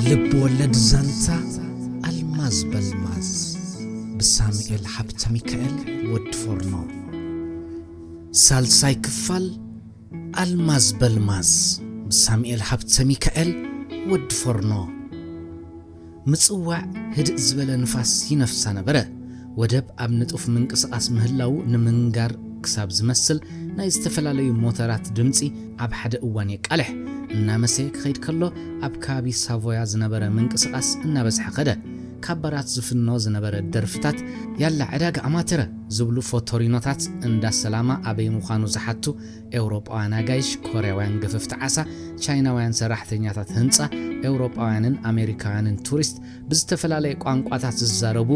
ልብ ወለድ ዛንታ ኣልማዝ በልማዝ ብሳሙኤል ሃብተ ሚካኤል ወዲ ፎርኖ። ሳልሳይ ክፋል ኣልማዝ በልማዝ ብሳሙኤል ሃብተ ሚካኤል ወዲ ፎርኖ። ምጽዋዕ ህድእ ዝበለ ንፋስ ይነፍሳ ነበረ። ወደብ ኣብ ንጡፍ ምንቅስቓስ ምህላዉ ንምንጋር ክሳብ ዝመስል ናይ ዝተፈላለዩ ሞተራት ድምጺ ኣብ ሓደ እዋን የቃልሕ። እናመሰየ ክኸይድ ከሎ ኣብ ከባቢ ሳቮያ ዝነበረ ምንቅስቓስ እናበዝሐ ኸደ። ካብ ባራት ዝፍኖ ዝነበረ ደርፍታት ያላ ዕዳጋ ኣማተረ ዝብሉ ፎቶሪኖታት እንዳ ሰላማ ኣበይ ምዃኑ ዝሓቱ ኤውሮጳውያን ኣጋይሽ፣ ኮርያውያን ገፈፍቲ ዓሳ፣ ቻይናውያን ሰራሕተኛታት ህንጻ፣ ኤውሮጳውያንን ኣሜሪካውያንን ቱሪስት፣ ብዝተፈላለየ ቋንቋታት ዝዛረቡ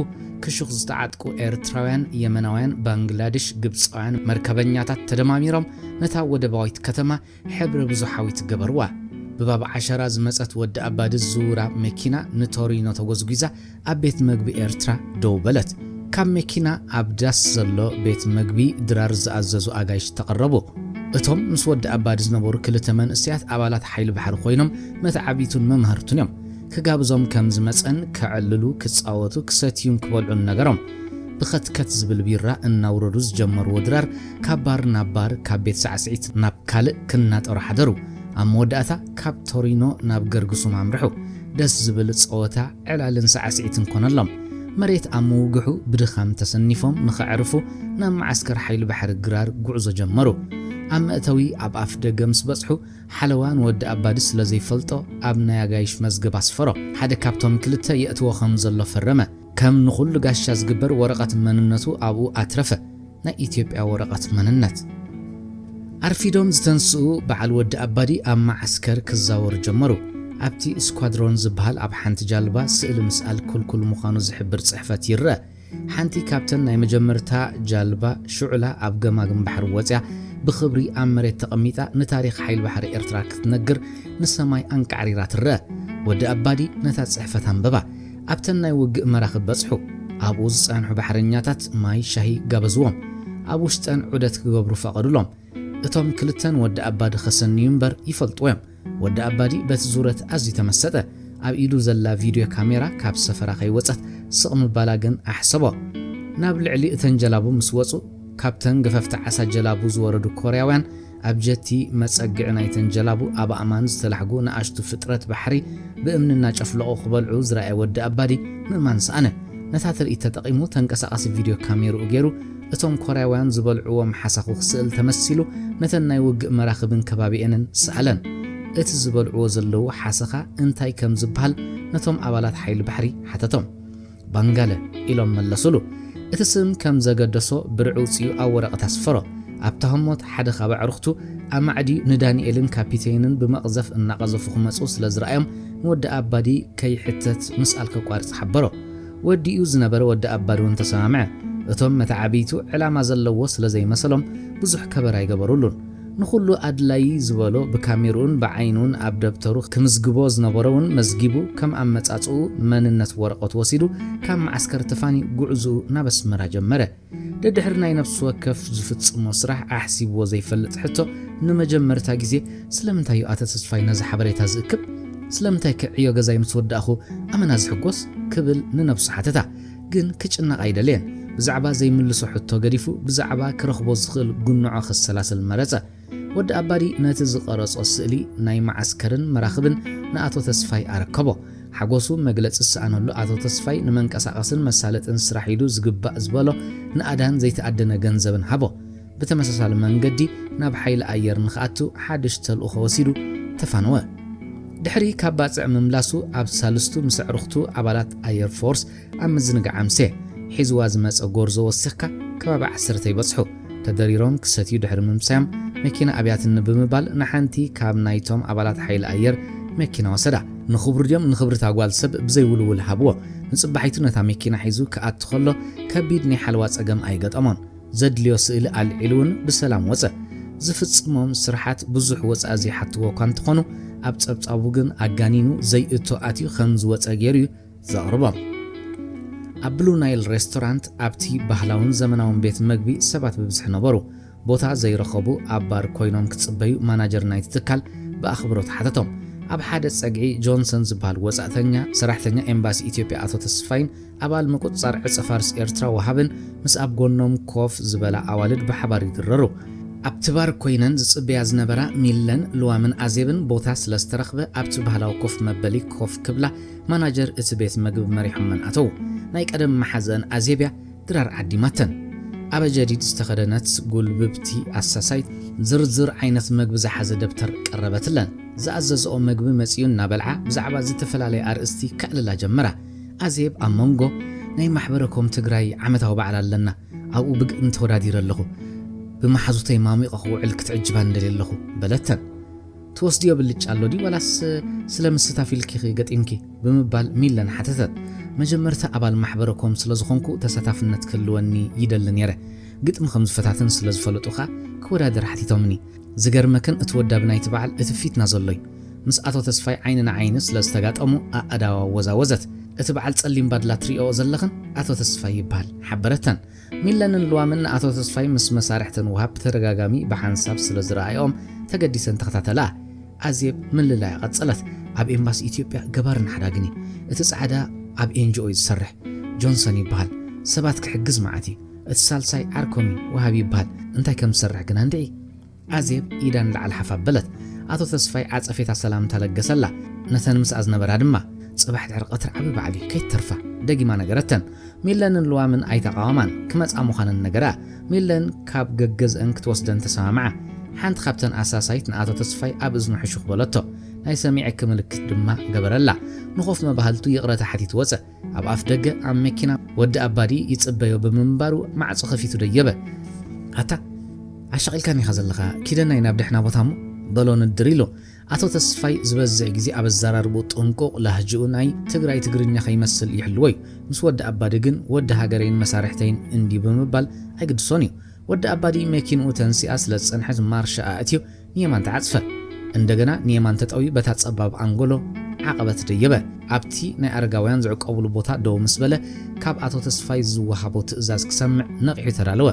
ክሹኽ ዝተዓጥቁ ኤርትራውያን፣ የመናውያን፣ ባንግላድሽ፣ ግብጻውያን መርከበኛታት ተደማሚሮም ነታ ወደባዊት ከተማ ሕብረ ብዙሓዊት ገበርዋ። ብባብ ዓሸራ ዝመጸት ወዲ ኣባዲ ዝዝውራ መኪና ንቶሪኖ ተጎዝጒዛ ኣብ ቤት መግቢ ኤርትራ ደው በለት። ካብ መኪና ኣብ ዳስ ዘሎ ቤት መግቢ ድራር ዝኣዘዙ ኣጋይሽ ተቐረቡ። እቶም ምስ ወዲ ኣባዲ ዝነበሩ ክልተ መንእሰያት ኣባላት ሓይሊ ባሕሪ ኮይኖም መተዓቢቱን መማህርቱን እዮም። ክጋብዞም ከም ዝመጸን ከዕልሉ፣ ክጻወቱ፣ ክሰትዩን ክበልዑን ነገሮም። ብኸትከት ዝብል ቢራ እናውረዱ ዝጀመርዎ ድራር ካብ ባር ናብ ባር፣ ካብ ቤት ሳዕስዒት ናብ ካልእ ክናጠሩ ሓደሩ። ኣብ መወዳእታ ካብ ቶሪኖ ናብ ገርግሱም ኣምርሑ። ደስ ዝብል ጸወታ፣ ዕላልን ሳዕስዒትን ኮነሎም። መሬት ኣብ ምውግሑ ብድኻም ተሰኒፎም ንኸዕርፉ ናብ መዓስከር ሓይሊ ባሕሪ ግራር ጉዕዞ ጀመሩ። ኣብ መእተዊ ኣብ ኣፍ ደገ ምስ በጽሑ ሓለዋ ንወዲ ኣባዲ ስለ ዘይፈልጦ ኣብ ናይ ኣጋይሽ መዝገብ ኣስፈሮ። ሓደ ካብቶም ክልተ የእትዎ ከም ዘሎ ፈረመ። ከም ንኹሉ ጋሻ ዝግበር ወረቐት መንነቱ ኣብኡ ኣትረፈ። ናይ ኢትዮጵያ ወረቐት መንነት። ኣርፊዶም ዝተንስኡ በዓል ወዲ ኣባዲ ኣብ መዓስከር ክዛወሩ ጀመሩ። ኣብቲ ስኳድሮን ዝበሃል ኣብ ሓንቲ ጃልባ ስእሊ ምስኣል ክልኩል ምዃኑ ዝሕብር ጽሕፈት ይርአ። ሓንቲ ካብተን ናይ መጀመርታ ጃልባ ሽዑላ ኣብ ገማግም ባሕሪ ወጽያ ብኽብሪ ኣብ መሬት ተቐሚጣ ንታሪኽ ሓይሊ ባሕሪ ኤርትራ ክትነግር ንሰማይ ኣንቃዕሪራ ትረአ። ወዲ ኣባዲ ነታ ጽሕፈት ኣንበባ። ኣብተን ናይ ውግእ መራኽብ በጽሑ። ኣብኡ ዝጸንሑ ባሕረኛታት ማይ ሻሂ ጋበዝዎም። ኣብ ውሽጠን ዑደት ክገብሩ ፈቐዱሎም። እቶም ክልተን ወዲ ኣባዲ ከሰንዩ እምበር ይፈልጥዎ እዮም። ወዲ ኣባዲ በቲ ዙረት ኣዝዩ ተመሰጠ። ኣብ ኢዱ ዘላ ቪድዮ ካሜራ ካብ ሰፈራ ከይወጸት ስቕ ምባላ ግን ኣሕሰቦ። ናብ ልዕሊ እተን ጀላቡ ምስ ወጹ፣ ካብተን ገፈፍቲ ዓሳ ጀላቡ ዝወረዱ ኮርያውያን ኣብ ጀቲ መጸግዒ ናይተን ጀላቡ ኣብ ኣእማን ዝተላሕጉ ንኣሽቱ ፍጥረት ባሕሪ ብእምኒ እናጨፍለቑ ክበልዑ ዝረኣየ ወዲ ኣባዲ ምእማን ሰኣነ። ነታ ትርኢት ተጠቒሙ ተንቀሳቓሲ ቪድዮ ካሜርኡ ገይሩ እቶም ኮርያውያን ዝበልዕዎም ሓሳኹ ክስእል ተመሲሉ ነተን ናይ ውግእ መራኽብን ከባቢኤንን ሰኣለን። እቲ ዝበልዕዎ ዘለዉ ሓሰኻ እንታይ ከም ዝበሃል ነቶም ኣባላት ሓይሊ ባሕሪ ሓተቶም። ባንጋለ ኢሎም መለሱሉ። እቲ ስም ከም ዘገደሶ ብርዒ ውጽኡ ኣብ ወረቐት ኣስፈሮ። ኣብታ ህሞት ሓደ ካብ ኣዕሩኽቱ ኣማዕድዩ ንዳንኤልን ካፒቴንን ብመቕዘፍ እናቐዘፉ ክመጹ ስለ ዝረኣዮም ንወዲ ኣባዲ ከይሕተት ምስኣል ከቋርጽ ሓበሮ። ወዲኡ ዝነበረ ወዲ ኣባዲ እውን ተሰማምዐ። እቶም መተዓብይቱ ዕላማ ዘለዎ ስለ ዘይመሰሎም ብዙሕ ከበር ኣይገበሩሉን። ንኹሉ ኣድላዪ ዝበሎ ብካሜርኡን ብዓይኑን ኣብ ደብተሩ ክምዝግቦ ዝነበሮ እውን መዝጊቡ ከም ኣመጻጽኡ መንነት ወረቐት ወሲዱ ካብ መዓስከር ተፋንዩ ጉዕዝኡ ናብ ኣስመራ ጀመረ። ደድሕሪ ናይ ነፍሲ ወከፍ ዝፍጽሞ ስራሕ ኣሕሲብዎ ዘይፈልጥ ሕቶ ንመጀመርታ ግዜ ስለምንታይ እዩ ኣቶ ተስፋይ ነዚ ሓበሬታ ዝእክብ? ስለምንታይ ከ ዕዮ ገዛይ ምስ ወዳእኹ ኣመና ዝሕጎስ? ክብል ንነብሱ ሓተታ። ግን ክጭነቕ ኣይደለየን። ብዛዕባ ዘይምልሶ ሕቶ ገዲፉ ብዛዕባ ክረኽቦ ዝኽእል ጉንዖ ከሰላስል መረጸ። ወዲ ኣባዲ ነቲ ዝቐረጾ ስእሊ ናይ መዓስከርን መራኽብን ንኣቶ ተስፋይ ኣረከቦ። ሓጎሱ መግለጺ ዝሰኣነሉ ኣቶ ተስፋይ ንመንቀሳቐስን መሳለጥን ስራሕ ኢሉ ዝግባእ ዝበሎ ንኣዳን ዘይተኣደነ ገንዘብን ሃቦ። ብተመሳሳሊ መንገዲ ናብ ሓይሊ ኣየር ንኽኣቱ ሓድሽ ተልእኾ ወሲዱ ተፋነወ። ድሕሪ ካብ ባጽዕ ምምላሱ ኣብ ሳልስቱ ምስ ኣዕሩኽቱ ኣባላት ኣየር ፎርስ ኣብ ምዝንጋዕ ኣምስየ። ሒዝዋ ዝመጸ ጎርዞ ወሲኽካ ከባቢ ዓሰርተ ይበጽሑ። ተደሪሮም ክሰትዩ ድሕሪ ምምሳዮም መኪና ኣብያትኒ ብምባል ንሓንቲ ካብ ናይቶም ኣባላት ሓይሊ ኣየር መኪና ወሰዳ። ንኽብሩ ድዮም ንኽብርታ ጓል ሰብ ብዘይውልውል ሃብዎ። ንጽባሒቱ ነታ መኪና ሒዙ ክኣቱ ከሎ ከቢድ ናይ ሓለዋ ጸገም ኣይገጠሞን። ዘድልዮ ስእሊ ኣልዒሉ እውን ብሰላም ወጸ። ዝፍጽሞም ስርሓት ብዙሕ ወጻኢ ዘይሓትዎ እኳ እንተኾኑ ኣብ ጸብጻቡ ግን ኣጋኒኑ ዘይእቶ ኣትዩ ከም ዝወጸ ገይሩ እዩ ዘቕርቦም። ኣብ ብሉ ናይል ሬስቶራንት ኣብቲ ባህላውን ዘመናውን ቤት መግቢ ሰባት ብብዝሒ ነበሩ። ቦታ ዘይረኸቡ ኣብ ባር ኮይኖም ክጽበዩ ማናጀር ናይቲ ትካል ብኣኽብሮት ሓተቶም። ኣብ ሓደ ጸግዒ ጆንሰን ዝበሃል ወጻእተኛ ሰራሕተኛ ኤምባሲ ኢትዮጵያ ኣቶ ተስፋይን ኣባል ምቁጽጻር ዕጸ ፋርስ ኤርትራ ወሃብን ምስ ኣብ ጎኖም ኮፍ ዝበላ ኣዋልድ ብሓባር ይድረሩ። ኣብቲ ባር ኮይነን ዝጽበያ ዝነበራ ሚለን፣ ልዋምን ኣዜብን ቦታ ስለ ዝተረኽበ ኣብቲ ባህላዊ ኮፍ መበሊ ኮፍ ክብላ ማናጀር እቲ ቤት መግቢ መሪሖመን ኣተዉ። ናይ ቀደም መሓዘን ኣዜብያ ድራር ዓዲማተን። ኣበ ጀዲድ ዝተኸደነት ጉልብብቲ ኣሳሳይት ዝርዝር ዓይነት መግቢ ዝሓዘ ደብተር ቀረበትለን። ዝኣዘዝኦ መግቢ መጺኡ እናበልዓ ብዛዕባ ዝተፈላለየ ኣርእስቲ ከዕልላ ጀመራ። ኣዜብ ኣብ መንጎ ናይ ማሕበረኮም ትግራይ ዓመታዊ በዓል ኣለና፣ ኣብኡ ብግጥሚ ተወዳዲረ ኣለኹ፣ ብመሓዙተይ ማሚቐ ክውዕል ክትዕጅባኒ ደልየ ኣለኹ በለተን። ትወስድዮ ብልጫ ኣሎ ድዩ ዋላስ ስለ ምስታፍ ኢልኪ ገጢምኪ? ብምባል ሚለን ሓተተት። መጀመርታ ኣባል ማሕበረኮም ስለ ዝኾንኩ ተሳታፍነት ክህልወኒ ይደሊ ነይረ። ግጥሚ ከም ዝፈታትን ስለ ዝፈለጡ ኸኣ ክወዳደር ሓቲቶምኒ። ዝገርመክን እቲ ወዳቢ ናይቲ በዓል እቲ ፊትና ዘሎ'ዩ። ምስ ኣቶ ተስፋይ ዓይኒ ንዓይኒ ስለ ዝተጋጠሙ ኣእዳዋ ወዛወዘት። እቲ በዓል ጸሊም ባድላ ትሪእኦ ዘለኽን ኣቶ ተስፋይ ይበሃል ሓበረተን። ሚለንን ልዋምን ንኣቶ ተስፋይ ምስ መሳርሕተን ወሃብ ብተደጋጋሚ ብሓንሳብ ስለ ዝረኣይኦም ተገዲሰን ተኸታተላ። ኣዜብ ምልላያ ቀጸለት። ኣብ ኤምባሲ ኢትዮጵያ ገባርን ሓዳግን እዩ። እቲ ጻዕዳ ኣብ ኤንጂኦ እዩ ዝሰርሕ። ጆንሰን ይበሃል። ሰባት ክሕግዝ መዓት እዩ። እቲ ሳልሳይ ዓርኮም እዩ፣ ወሃብ ይበሃል። እንታይ ከም ዝሰርሕ ግና እንድዒ። ኣዜብ ኢዳ ንላዕሊ ሓፍ ኣበለት። ኣቶ ተስፋይ ዓጸፌታ ሰላምታ ለገሰላ። ነተን ምስኣ ዝነበራ ድማ፣ ጽባሕ ድሕሪ ቀትሪ ዓቢ በዓል እዩ፣ ከይትተርፋ፣ ደጊማ ነገረተን። ሚለንን ልዋምን ኣይተቓወማን፣ ክመጻ ምዃነን ነገራ። ሚለን ካብ ገገዝአን ክትወስደን ተሰማምዓ። ሓንቲ ካብተን ኣሳሳይት ንኣቶ ተስፋይ ኣብ እዝኑ ሕሹኽ በለቶ። ናይ ሰሚዐኪ ምልክት ድማ ገበረላ። ንኾፍ መባህልቱ ይቕረታ ሓቲቱ ወጸ። ኣብ ኣፍ ደገ ኣብ መኪና ወዲ ኣባዲ ይጽበዮ ብምንባሩ ማዕጾ ከፊቱ ደየበ። ኣታ ኣሻቒልካኒ ኢኻ ዘለኻ፣ ኪደናይ ናብ ደሕና ቦታ እሞ በሎ ንድር ኢሉ። ኣቶ ተስፋይ ዝበዝሕ ግዜ ኣብ ኣዘራርብኡ ጥንቁቕ፣ ላህጅኡ ናይ ትግራይ ትግርኛ ከይመስል ይሕልዎ እዩ። ምስ ወዲ ኣባዲ ግን ወዲ ሃገረይን መሳርሕተይን እንድዩ ብምባል ኣይግድሶን እዩ። ወዲ ኣባዲ መኪንኡ ተንሲኣ ስለ ዝጸንሐት ማርሻ ኣእትዩ ንየማን ተዓጽፈ። እንደገና ንየማን ተጠውዩ በታ ጸባብ ኣንጎሎ ዓቐበት ደየበ። ኣብቲ ናይ ኣረጋውያን ዝዕቀቡሉ ቦታ ደው ምስ በለ ካብ ኣቶ ተስፋይ ዝወሃቦ ትእዛዝ ክሰምዕ ነቒሑ ተዳለወ።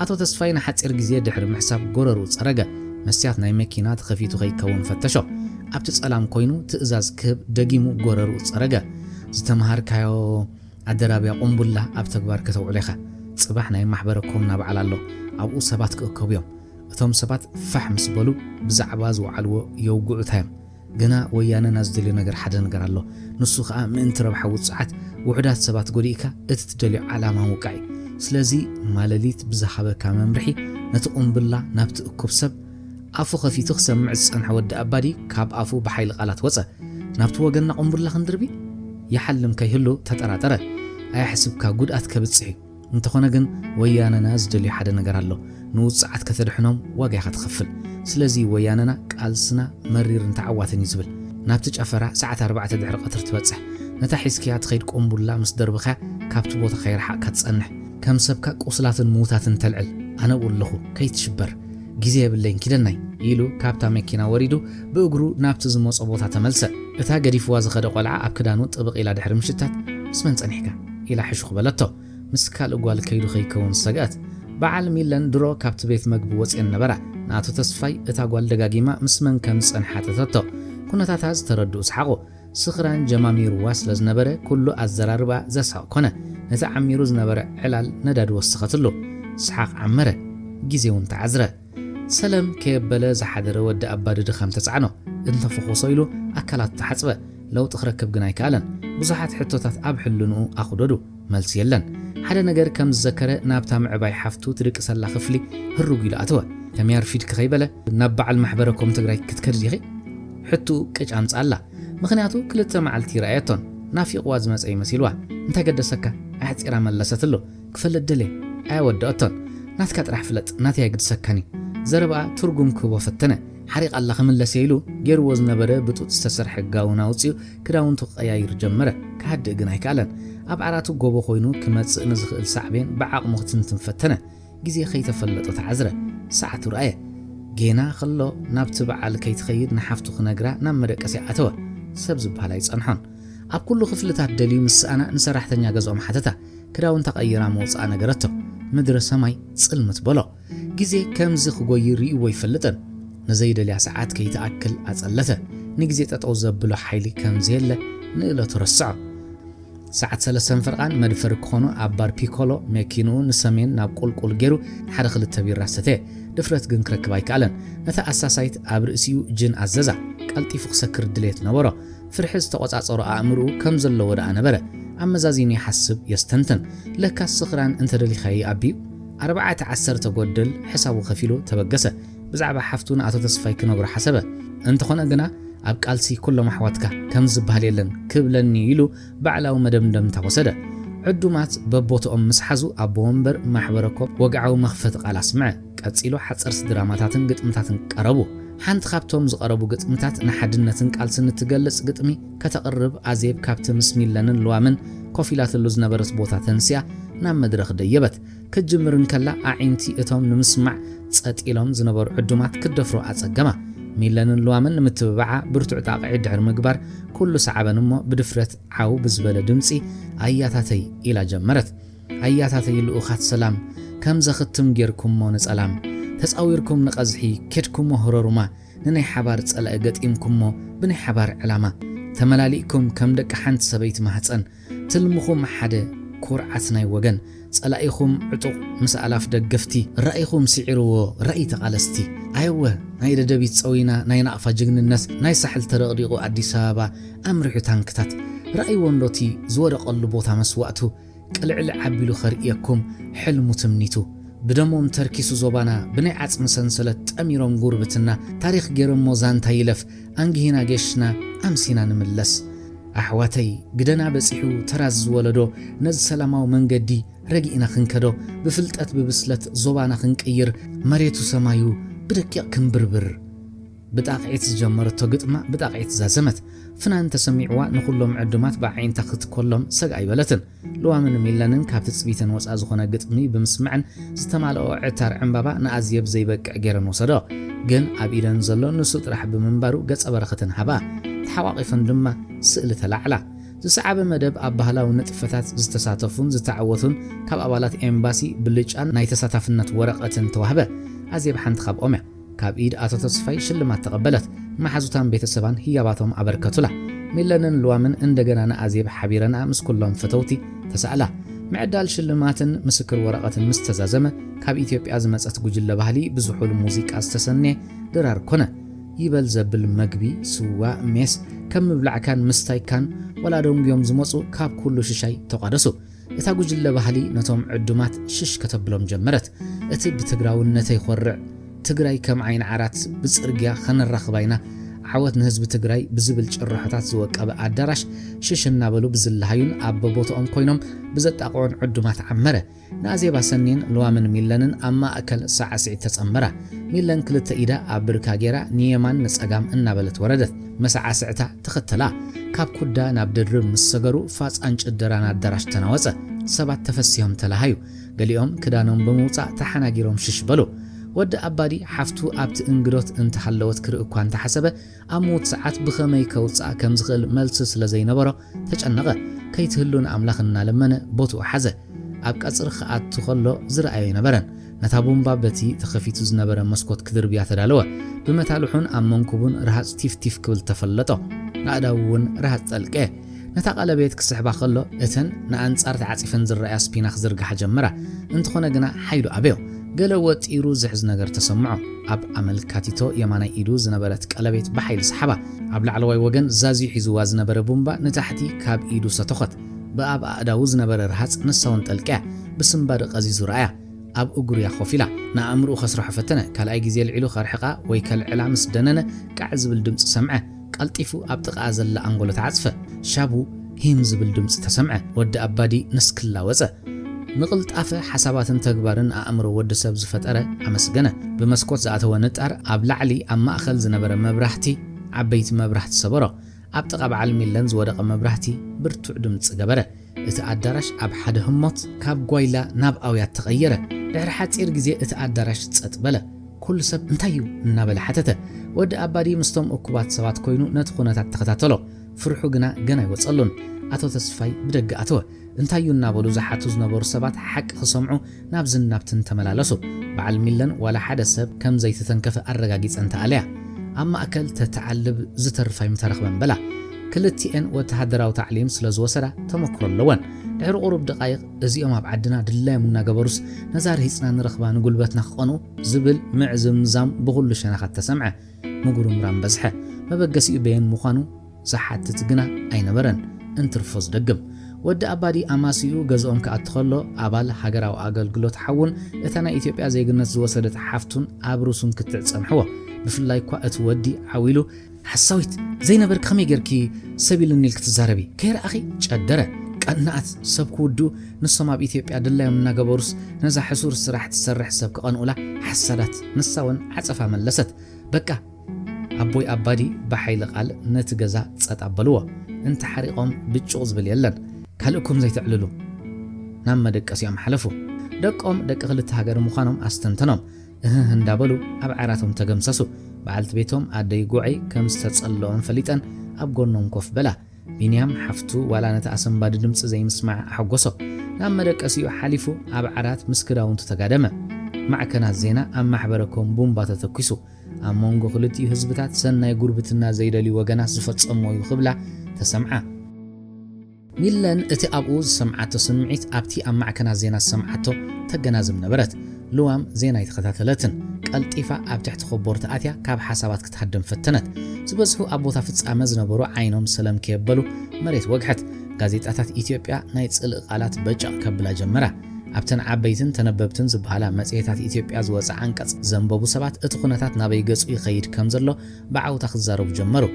ኣቶ ተስፋይ ንሓጺር ግዜ ድሕሪ ምሕሳብ ጎረርኡ ጸረገ። መስትያት ናይ መኪና ተኸፊቱ ከይከውን ፈተሾ። ኣብቲ ጸላም ኮይኑ ትእዛዝ ክህብ ደጊሙ ጎረርኡ ጸረገ። ዝተመሃርካዮ ኣደራብያ ቁምቡላ ኣብ ተግባር ከተውዕሎ ኢኻ። ጽባሕ ናይ ማሕበረ ኮምና በዓል ኣሎ። ኣብኡ ሰባት ክእከቡ እዮም። እቶም ሰባት ፋሕ ምስ በሉ ብዛዕባ ዝወዓልዎ የውግዑታ እዮም። ግና ወያነና ዝደልዮ ነገር ሓደ ነገር ኣሎ። ንሱ ኸኣ ምእንቲ ረብሓ ውጹዓት ውሑዳት ሰባት ጎዲእካ እቲ ትደልዮ ዓላማ ምውቃዕ እዩ። ስለዚ ማለሊት ብዝሃበካ መምርሒ ነቲ ቁምብላ ናብቲ እኩብ ሰብ ኣፉ ኸፊቱ ክሰምዕ ዝጸንሐ ወዲ ኣባዲ ካብ ኣፉ ብሓይሊ ቃላት ወጸ። ናብቲ ወገንና ቁምቡላ ክንድርቢ ይሓልም ከይህሉ ተጠራጠረ። ኣየሕስብካ፣ ጉድኣት ከብጽሕ እዩ። እንተኾነ ግን ወያነና ዝደልዮ ሓደ ነገር ኣሎ። ንውጽዓት ከተድሕኖም ዋጋ ኢኻ ትኸፍል። ስለዚ ወያነና ቃልስና መሪርን ተዓዋትን እዩ ዝብል። ናብቲ ጨፈራ ሰዓት ኣርባዕተ ድሕሪ ቀትሪ ትበጽሕ። ነታ ሒዝክያ ትኸይድ ቁምቡላ ምስ ደርበኻ ካብቲ ቦታ ከይረሓቕካ ትጸንሕ። ከም ሰብካ ቁስላትን ምዉታትን ተልዕል። ኣነ ኣብኡ ኣለኹ፣ ከይትሽበር። ግዜ የብለይን፣ ኪደናይ ኢሉ ካብታ መኪና ወሪዱ ብእግሩ ናብቲ ዝመጾ ቦታ ተመልሰ። እታ ገዲፍዋ ዝኸደ ቆልዓ ኣብ ክዳኑ ጥብቕ ኢላ ድሕሪ ምሽታት፣ ምስ መን ጸኒሕካ? ኢላ ሕሹኽ በለቶ። ምስ ካልእ ጓል ከይዱ ከይከውን ዝሰግኣት። በዓል ሚለን ድሮ ካብቲ ቤት መግቢ ወጺኤን ነበራ። ንኣቶ ተስፋይ እታ ጓል ደጋጊማ ምስ መን ከም ዝጸንሓ ሓተተቶ። ኩነታታ ዝተረድኡ ሰሓቑ። ስኽራን ጀማሚርዋ ስለ ዝነበረ ኩሉ ኣዘራርባ ዘስሕቕ ኮነ። ነቲ ዓሚሩ ዝነበረ ዕላል ነዳዲ ወሰኸትሉ። ሰሓቕ ዓመረ። ግዜ እውን ተዓዝረ። ሰለም ከየበለ ዝሓደረ ወዲ ኣባዲ ድኻም ተጻዕኖ። እንተፈኾሶ ኢሉ ኣካላቱ ተሓጽበ። ለውጢ ክረክብ ግን ኣይከኣለን። ብዙሓት ሕቶታት ኣብ ሕልንኡ ኣኹደዱ። መልሲ የለን። ሓደ ነገር ከም ዝዘከረ ናብታ ምዕባይ ሓፍቱ ትድቅሰላ ክፍሊ ህሩግ ኢሉ ኣተወ። ከመይ ኣርፊድኪ ከይበለ ናብ በዓል ማሕበረ ኮም ትግራይ ክትከዲ ዲኺ? ሕትኡ ቅጭ ኣምጽኣላ። ምኽንያቱ ክልተ መዓልቲ ይረኣየቶን ናፊቕዋ ዝመጸ እዩ መሲልዋ። እንታይ ገደሰካ? ኣሕጺራ መለሰትሉ። ክፈልጥ ደልየ። ኣየወደኣቶን። ናትካ ጥራሕ ፍለጥ፣ ናተይ ኣይግድሰካን እዩ። ዘረባኣ ትርጉም ክህቦ ፈተነ። ሓሪቓላ ክምለስ እየ ኢሉ ገይርዎ ዝነበረ ብጡጥ ዝተሰርሐ ጋውን ኣውጺኡ ክዳውንቱ ክቐያይር ጀመረ። ክሃድእ ግን ኣይከኣለን። ኣብ ዓራቱ ጎቦ ኮይኑ ክመጽእ ንዝኽእል ሳዕቤን ብዓቕሙ ክትንትን ፈተነ። ግዜ ከይተፈለጦ ተዓዝረ። ሰዓቱ ረኣየ። ጌና ከሎ ናብቲ በዓል ከይትኸይድ ንሓፍቱ ክነግራ ናብ መደቀስያ ኣተወ። ሰብ ዝበሃል ኣይጸንሖን። ኣብ ኩሉ ክፍልታት ደልዩ ምስ ሰኣና ንሰራሕተኛ ገዝኦም ሓተታ። ክዳውንታ ቀይራ ምውጽኣ ነገረቶ። ምድረ ሰማይ ጽልምት በሎ። ግዜ ከምዚ ክጎይ ርእይዎ ኣይፈልጥን። ንዘይደልያ ሰዓት ከይትኣክል ኣጸለተ። ንግዜ ጠጠው ዘብሎ ሓይሊ ከም ዘየለ ንእለቱ ረስዖ። ሰዓት ሰለስተን ፍርቓን መድፈሪ ክኾኑ ኣብ ባር ፒኮሎ መኪንኡ ንሰሜን ናብ ቁልቁል ገይሩ ሓደ ክልተ ቢራ ሰተየ። ድፍረት ግን ክረክብ ኣይከኣለን። ነታ ኣሳሳይት ኣብ ርእሲኡ ጅን ኣዘዛ። ቀልጢፉ ክሰክር ድሌት ነበሮ። ፍርሒ ዝተቖጻጸሮ ኣእምርኡ ከም ዘለዎ ደኣ ነበረ። ኣመዛዚኑ ይሓስብ የስተንትን። ለካስ ስኽራን እንተደሊኻዮ ይኣቢ እዩ። ኣርባዕተ ዓሰርተ ጎድል ሕሳቡ ከፊሉ ተበገሰ። ብዛዕባ ሓፍቱ ንኣቶ ተስፋይ ክነግሮ ሓሰበ። እንተኾነ ግና ኣብ ቃልሲ ኩሎም ኣሕዋትካ ከም ዝበሃል የለን ክብለኒ ኢሉ ባዕላዊ መደምደምታ ወሰደ። ዕዱማት በቦትኦም ምስ ሓዙ ኣቦ ወንበር ማሕበረ ኮብ ወግዓዊ መኽፈቲ ቃል ኣስምዐ። ቀጺሉ ሓጸርቲ ድራማታትን ግጥምታትን ቀረቡ። ሓንቲ ካብቶም ዝቐረቡ ግጥምታት ንሓድነትን ቃልስን እትገልጽ ግጥሚ ከተቕርብ ኣዜብ ካብቲ ምስ ሚለንን ልዋምን ኮፍ ኢላትሉ ዝነበረት ቦታ ተንሲኣ ናብ መድረኽ ደየበት። ክትጅምር እንከላ ኣዒንቲ እቶም ንምስማዕ ጸጥ ኢሎም ዝነበሩ ዕዱማት ክትደፍሮ ኣጸገማ። ሚለንን ልዋምን ንምትብባዓ ብርቱዕ ጣቕዒት ድሕሪ ምግባር ኩሉ ሰዓበን እሞ ብድፍረት ዓው ብዝበለ ድምጺ ኣያታተይ ኢላ ጀመረት። ኣያታተይ ልኡኻት ሰላም፣ ከም ዘኽትም ጌርኩሞ ንጸላም፣ ተጻዊርኩም ንቐዝሒ፣ ኬድኩሞ ህረሩማ፣ ንናይ ሓባር ጸላኢ ገጢምኩሞ ብናይ ሓባር ዕላማ፣ ተመላሊእኩም ከም ደቂ ሓንቲ ሰበይቲ ማህጸን፣ ትልምኹም ሓደ ኩርዓት ናይ ወገን፣ ጸላኢኹም ዕጡቕ ምስ ኣላፍ ደገፍቲ፣ ራኢኹም ስዒርዎ ራኢ ተቓለስቲ። ኣየወ ናይ ደደቢት ጸዊና፣ ናይ ናቕፋ ጅግንነት፣ ናይ ሳሕል ተረቕሪቑ ኣዲስ ኣበባ ኣምሪሑ ታንክታት። ራእይዎ እንዶቲ ዝወደቐሉ ቦታ መስዋእቱ፣ ቅልዕልዕ ኣቢሉ ከርእየኩም ሕልሙ ትምኒቱ። ብደሞም ተርኪሱ ዞባና፣ ብናይ ዓጽሚ ሰንሰለት ጠሚሮም ጉርብትና፣ ታሪኽ ገይሮሞ ዛንታ ይለፍ፣ ኣንጊሂና ጌሽና ኣምሲና ንምለስ። ኣሕዋተይ፣ ግደና በጺሑ ተራዝ ዝወለዶ፣ ነዚ ሰላማዊ መንገዲ ረጊእና ክንከዶ፣ ብፍልጠት ብብስለት ዞባና ክንቅይር፣ መሬቱ ሰማዩ ብደቂቕ ክንብርብር። ብጣቕዒት ዝጀመረቶ ግጥማ ብጣቕዒት ዛዘመት። ፍናን ተሰሚዕዋ ንኹሎም ዕዱማት ብኣዒንታ ክትኮሎም ሰግ ኣይበለትን። ልዋምን ሚለንን ካብ ትጽቢተን ወጻእ ዝኾነ ግጥሚ ብምስማዕን ዝተማልኦ ዕታር ዕምባባ ንኣዝየብ ዘይበቅዕ ገይረን ወሰዶ። ግን ኣብ ኢደን ዘሎ ንሱ ጥራሕ ብምንባሩ ገጸ በረኸተን ሃባ። ተሓቋቒፈን ድማ ስእሊ ተላዕላ። ዝሰዓበ መደብ ኣብ ባህላዊ ንጥፈታት ዝተሳተፉን ዝተዓወቱን ካብ ኣባላት ኤምባሲ ብልጫን ናይ ተሳታፍነት ወረቐትን ተዋህበ። ኣዜብ ሓንቲ ካብኦም እያ። ካብ ኢድ ኣቶ ተስፋይ ሽልማት ተቐበለት። መሓዙታን ቤተሰባን ህያባቶም ኣበርከቱላ። ሚለንን ልዋምን እንደገና ንኣዜብ ሓቢረንኣ ምስ ኩሎም ፈተውቲ ተሳእላ። ምዕዳል ሽልማትን ምስክር ወረቐትን ምስ ተዛዘመ፣ ካብ ኢትዮጵያ ዝመጸት ጉጅለ ባህሊ ብዝሑል ሙዚቃ ዝተሰነየ ድራር ኮነ። ይበል ዘብል መግቢ፣ ስዋ፣ ሜስ፣ ከም ምብላዕካን ምስታይካን፣ ወላ ደንጉዮም ዝመጹ ካብ ኩሉ ሽሻይ ተቋደሱ። እታ ጉጅለ ባህሊ ነቶም ዕዱማት ሽሽ ከተብሎም ጀመረት። እቲ ብትግራውነተይ ኾርዕ፣ ትግራይ ከም ዓይኒ ዓራት ብጽርግያ ኸነራኽባ ኢና፣ ዓወት ንህዝቢ ትግራይ ብዝብል ጭርሖታት ዝወቀበ ኣዳራሽ ሽሽ እናበሉ ብዝለሃዩን ኣብ በቦትኦም ኮይኖም ብዘጣቕዑን ዕዱማት ዓመረ። ንኣዜብ ኣሰንየን ልዋምን ሚለንን ኣብ ማእከል ሳዕስዒት ተጸንበራ። ሚለን ክልተ ኢዳ ኣብ ብርካ ጌራ ንየማን ንጸጋም እናበለት ወረደት። መሳዕስዕታ ተኸተላ። ካብ ኩዳ ናብ ድርብ ምስ ሰገሩ ፋጻን ጭደራን ኣዳራሽ ተናወጸ። ሰባት ተፈሲሆም ተለሃዩ። ገሊኦም ክዳኖም ብምውጻእ ተሓናጊሮም ሽሽ በሉ። ወዲ ኣባዲ ሓፍቱ ኣብቲ እንግዶት እንተሃለወት ክርኢ እኳ እንተሓሰበ፣ ኣብ ምዉት ሰዓት ብኸመይ ከውጽኣ ከም ዝኽእል መልሲ ስለ ዘይነበሮ ተጨነቐ። ከይትህሉ ንኣምላኽ እናለመነ ቦትኡ ሓዘ። ኣብ ቀጽሪ ክኣቱ ከሎ ዝረኣዮ ኣይነበረን። ነታ ቡምባ በቲ ተኸፊቱ ዝነበረ መስኮት ክድርብያ ተዳለወ። ብመታልሑን ኣብ መንኩቡን ረሃጽ ቲፍ ቲፍ ክብል ተፈለጦ። ኣእዳዉ እውን ረሃጽ ጠልቀ። ነታ ቀለቤት ክስሕባ ከሎ፣ እተን ንኣንጻር ተዓጺፈን ዝረኣያ ስፒና ክዝርግሓ ጀመራ። እንተኾነ ግና ሓይሉ ኣበዮ። ገለ ወጢሩ ዝሕዝ ነገር ተሰምዖ። ኣብ ኣመልካቲቶ የማናይ ኢዱ ዝነበረት ቀለቤት ብሓይሊ ሰሓባ። ኣብ ላዕለዋይ ወገን ዛዝዩ ሒዝዋ ዝነበረ ቡምባ ንታሕቲ ካብ ኢዱ ሰተኾት። ብኣብ ኣእዳዉ ዝነበረ ረሃጽ ንሳ እውን ጠልቅያ። ብስንባደ ቀዚዙ ረኣያ። ኣብ እግሩ እያ ኮፍ ኢላ። ንኣእምርኡ ከስርሖ ፈተነ። ካልኣይ ግዜ ኣልዒሉ ከርሕቓ ወይ ከልዕላ ምስ ደነነ፣ ቃዕ ዝብል ድምጺ ሰምዐ። ቀልጢፉ ኣብ ጥቓኣ ዘላ ኣንጎሎ ተዓጽፈ። ሻቡ ሂም ዝብል ድምጺ ተሰምዐ። ወዲ ኣባዲ ንስክላ ወጸ። ንቕልጣፈ ሓሳባትን ተግባርን ኣእምሮ ወዲ ሰብ ዝፈጠረ ኣመስገነ። ብመስኮት ዝኣተወ ንጣር ኣብ ላዕሊ ኣብ ማእከል ዝነበረ መብራህቲ ዓበይቲ መብራህቲ ሰበሮ። ኣብ ጥቓ በዓል ሚለን ዝወደቐ መብራህቲ ብርቱዕ ድምጺ ገበረ። እቲ ኣዳራሽ ኣብ ሓደ ህሞት ካብ ጓይላ ናብ ኣውያት ተቐየረ። ድሕሪ ሓጺር ግዜ እቲ ኣዳራሽ ጸጥ በለ። ኩሉ ሰብ "እንታይ እዩ?" እናበለ ሓተተ። ወዲ ኣባዲ ምስቶም እኩባት ሰባት ኮይኑ ነቲ ኩነታት ተኸታተሎ። ፍርሑ ግና ገና ኣይወጸሉን። ኣቶ ተስፋይ ብደገ ኣተወ። "እንታይ እዩ?" እናበሉ ዝሓቱ ዝነበሩ ሰባት ሓቂ ክሰምዑ ናብዝን ናብትን ተመላለሱ። በዓል ሚለን ዋላ ሓደ ሰብ ከም ዘይተተንከፈ ኣረጋጊጸን ተኣለያ። ኣብ ማእከል ተትዓልብ ዝተርፍ ኣይምተረኽበን በላ። ክልቲኤን ወተሃደራዊ ታዕሊም ስለ ዝወሰዳ ተመክሮ ኣለወን። ድሕሪ ቁሩብ ደቓይቕ እዚኦም ኣብ ዓድና ድላዮም እናገበሩስ ነዛ ርሂጽና ንረኽባ ንጉልበትና ክቐንኡ ዝብል ምዕዝምዛም ብኹሉ ሸነኻት ተሰምዐ። ምጉርምራም በዝሐ። መበገሲኡ በየን ምዃኑ ዝሓትት ግና ኣይነበረን። እንትርፎ ዝደግም። ወዲ ኣባዲ ኣማሲኡ ገዝኦም ክኣቱ ከሎ ኣባል ሃገራዊ ኣገልግሎት ሓዉን እታ ናይ ኢትዮጵያ ዜግነት ዝወሰደት ሓፍቱን ኣብ ሩሱን ክትዕ ጸንሕዎ። ብፍላይ እኳ እቲ ወዲ ዓው ኢሉ ሓሳዊት ዘይነበርኪ ከመይ ጌርኪ ሰብ ኢሉኒ ኢልኪ ትዛረቢ? ከይረኣኺ? ጨደረ። ቀናኣት ሰብ ክውድኡ ንሶም ኣብ ኢትዮጵያ ድላዮም እናገበሩስ ነዛ ሕሱር ስራሕ ትሰርሕ ሰብ ክቐንኡላ ሓሳዳት። ንሳ እውን ዓጸፋ መለሰት። በቃ ኣቦይ ኣባዲ ብሓይሊ ቃል ነቲ ገዛ ጸጥ ኣበልዎ። እንተሓሪቖም ብጭቕ ዝብል የለን። ካልእኩም ዘይተዕልሉ። ናብ መደቀሲኦም ሓለፉ። ደቆም ደቂ ክልተ ሃገር ምዃኖም ኣስተንተኖም። እህህ እንዳበሉ ኣብ ዓራቶም ተገምሰሱ። በዓልቲ ቤቶም ኣደይ ጉዐይ ከም ዝተጸልኦም ፈሊጠን ኣብ ጎኖም ኮፍ በላ። ቢንያም ሓፍቱ ዋላ ነቲ ኣሰንባዲ ድምጺ ዘይምስማዕ ኣሐጎሶ። ናብ መደቀሲኡ ሓሊፉ ኣብ ዓራት ምስ ክዳውንቱ ተጋደመ። ማዕከናት ዜና ኣብ ማሕበረ ኮም ቡምባ ተተኲሱ። ኣብ መንጎ ክልቲኡ ህዝብታት ሰናይ ጉርብትና ዘይደልዩ ወገናት ዝፈጸምዎ እዩ ክብላ ተሰምዓ። ሚለን እቲ ኣብኡ ዝሰምዓቶ ስምዒት ኣብቲ ኣብ ማዕከናት ዜና ዝሰምዓቶ ተገናዝብ ነበረት። ልዋም ዜና ኣይተኸታተለትን። ቀልጢፋ ኣብ ትሕቲ ኮቦርታ ኣትያ ካብ ሓሳባት ክትሃድም ፈተነት። ዝበዝሑ ኣብ ቦታ ፍጻመ ዝነበሩ ዓይኖም ሰለም ከየበሉ መሬት ወግሐት። ጋዜጣታት ኢትዮጵያ ናይ ጽልኢ ቃላት በጨቕ ከብላ ጀመራ። ኣብተን ዓበይትን ተነበብትን ዝበሃላ መጽሔታት ኢትዮጵያ ዝወጸ ዓንቀጽ ዘንበቡ ሰባት እቲ ኩነታት ናበይ ገጹ ይኸይድ ከም ዘሎ ብዓውታ ክዛረቡ ጀመሩ።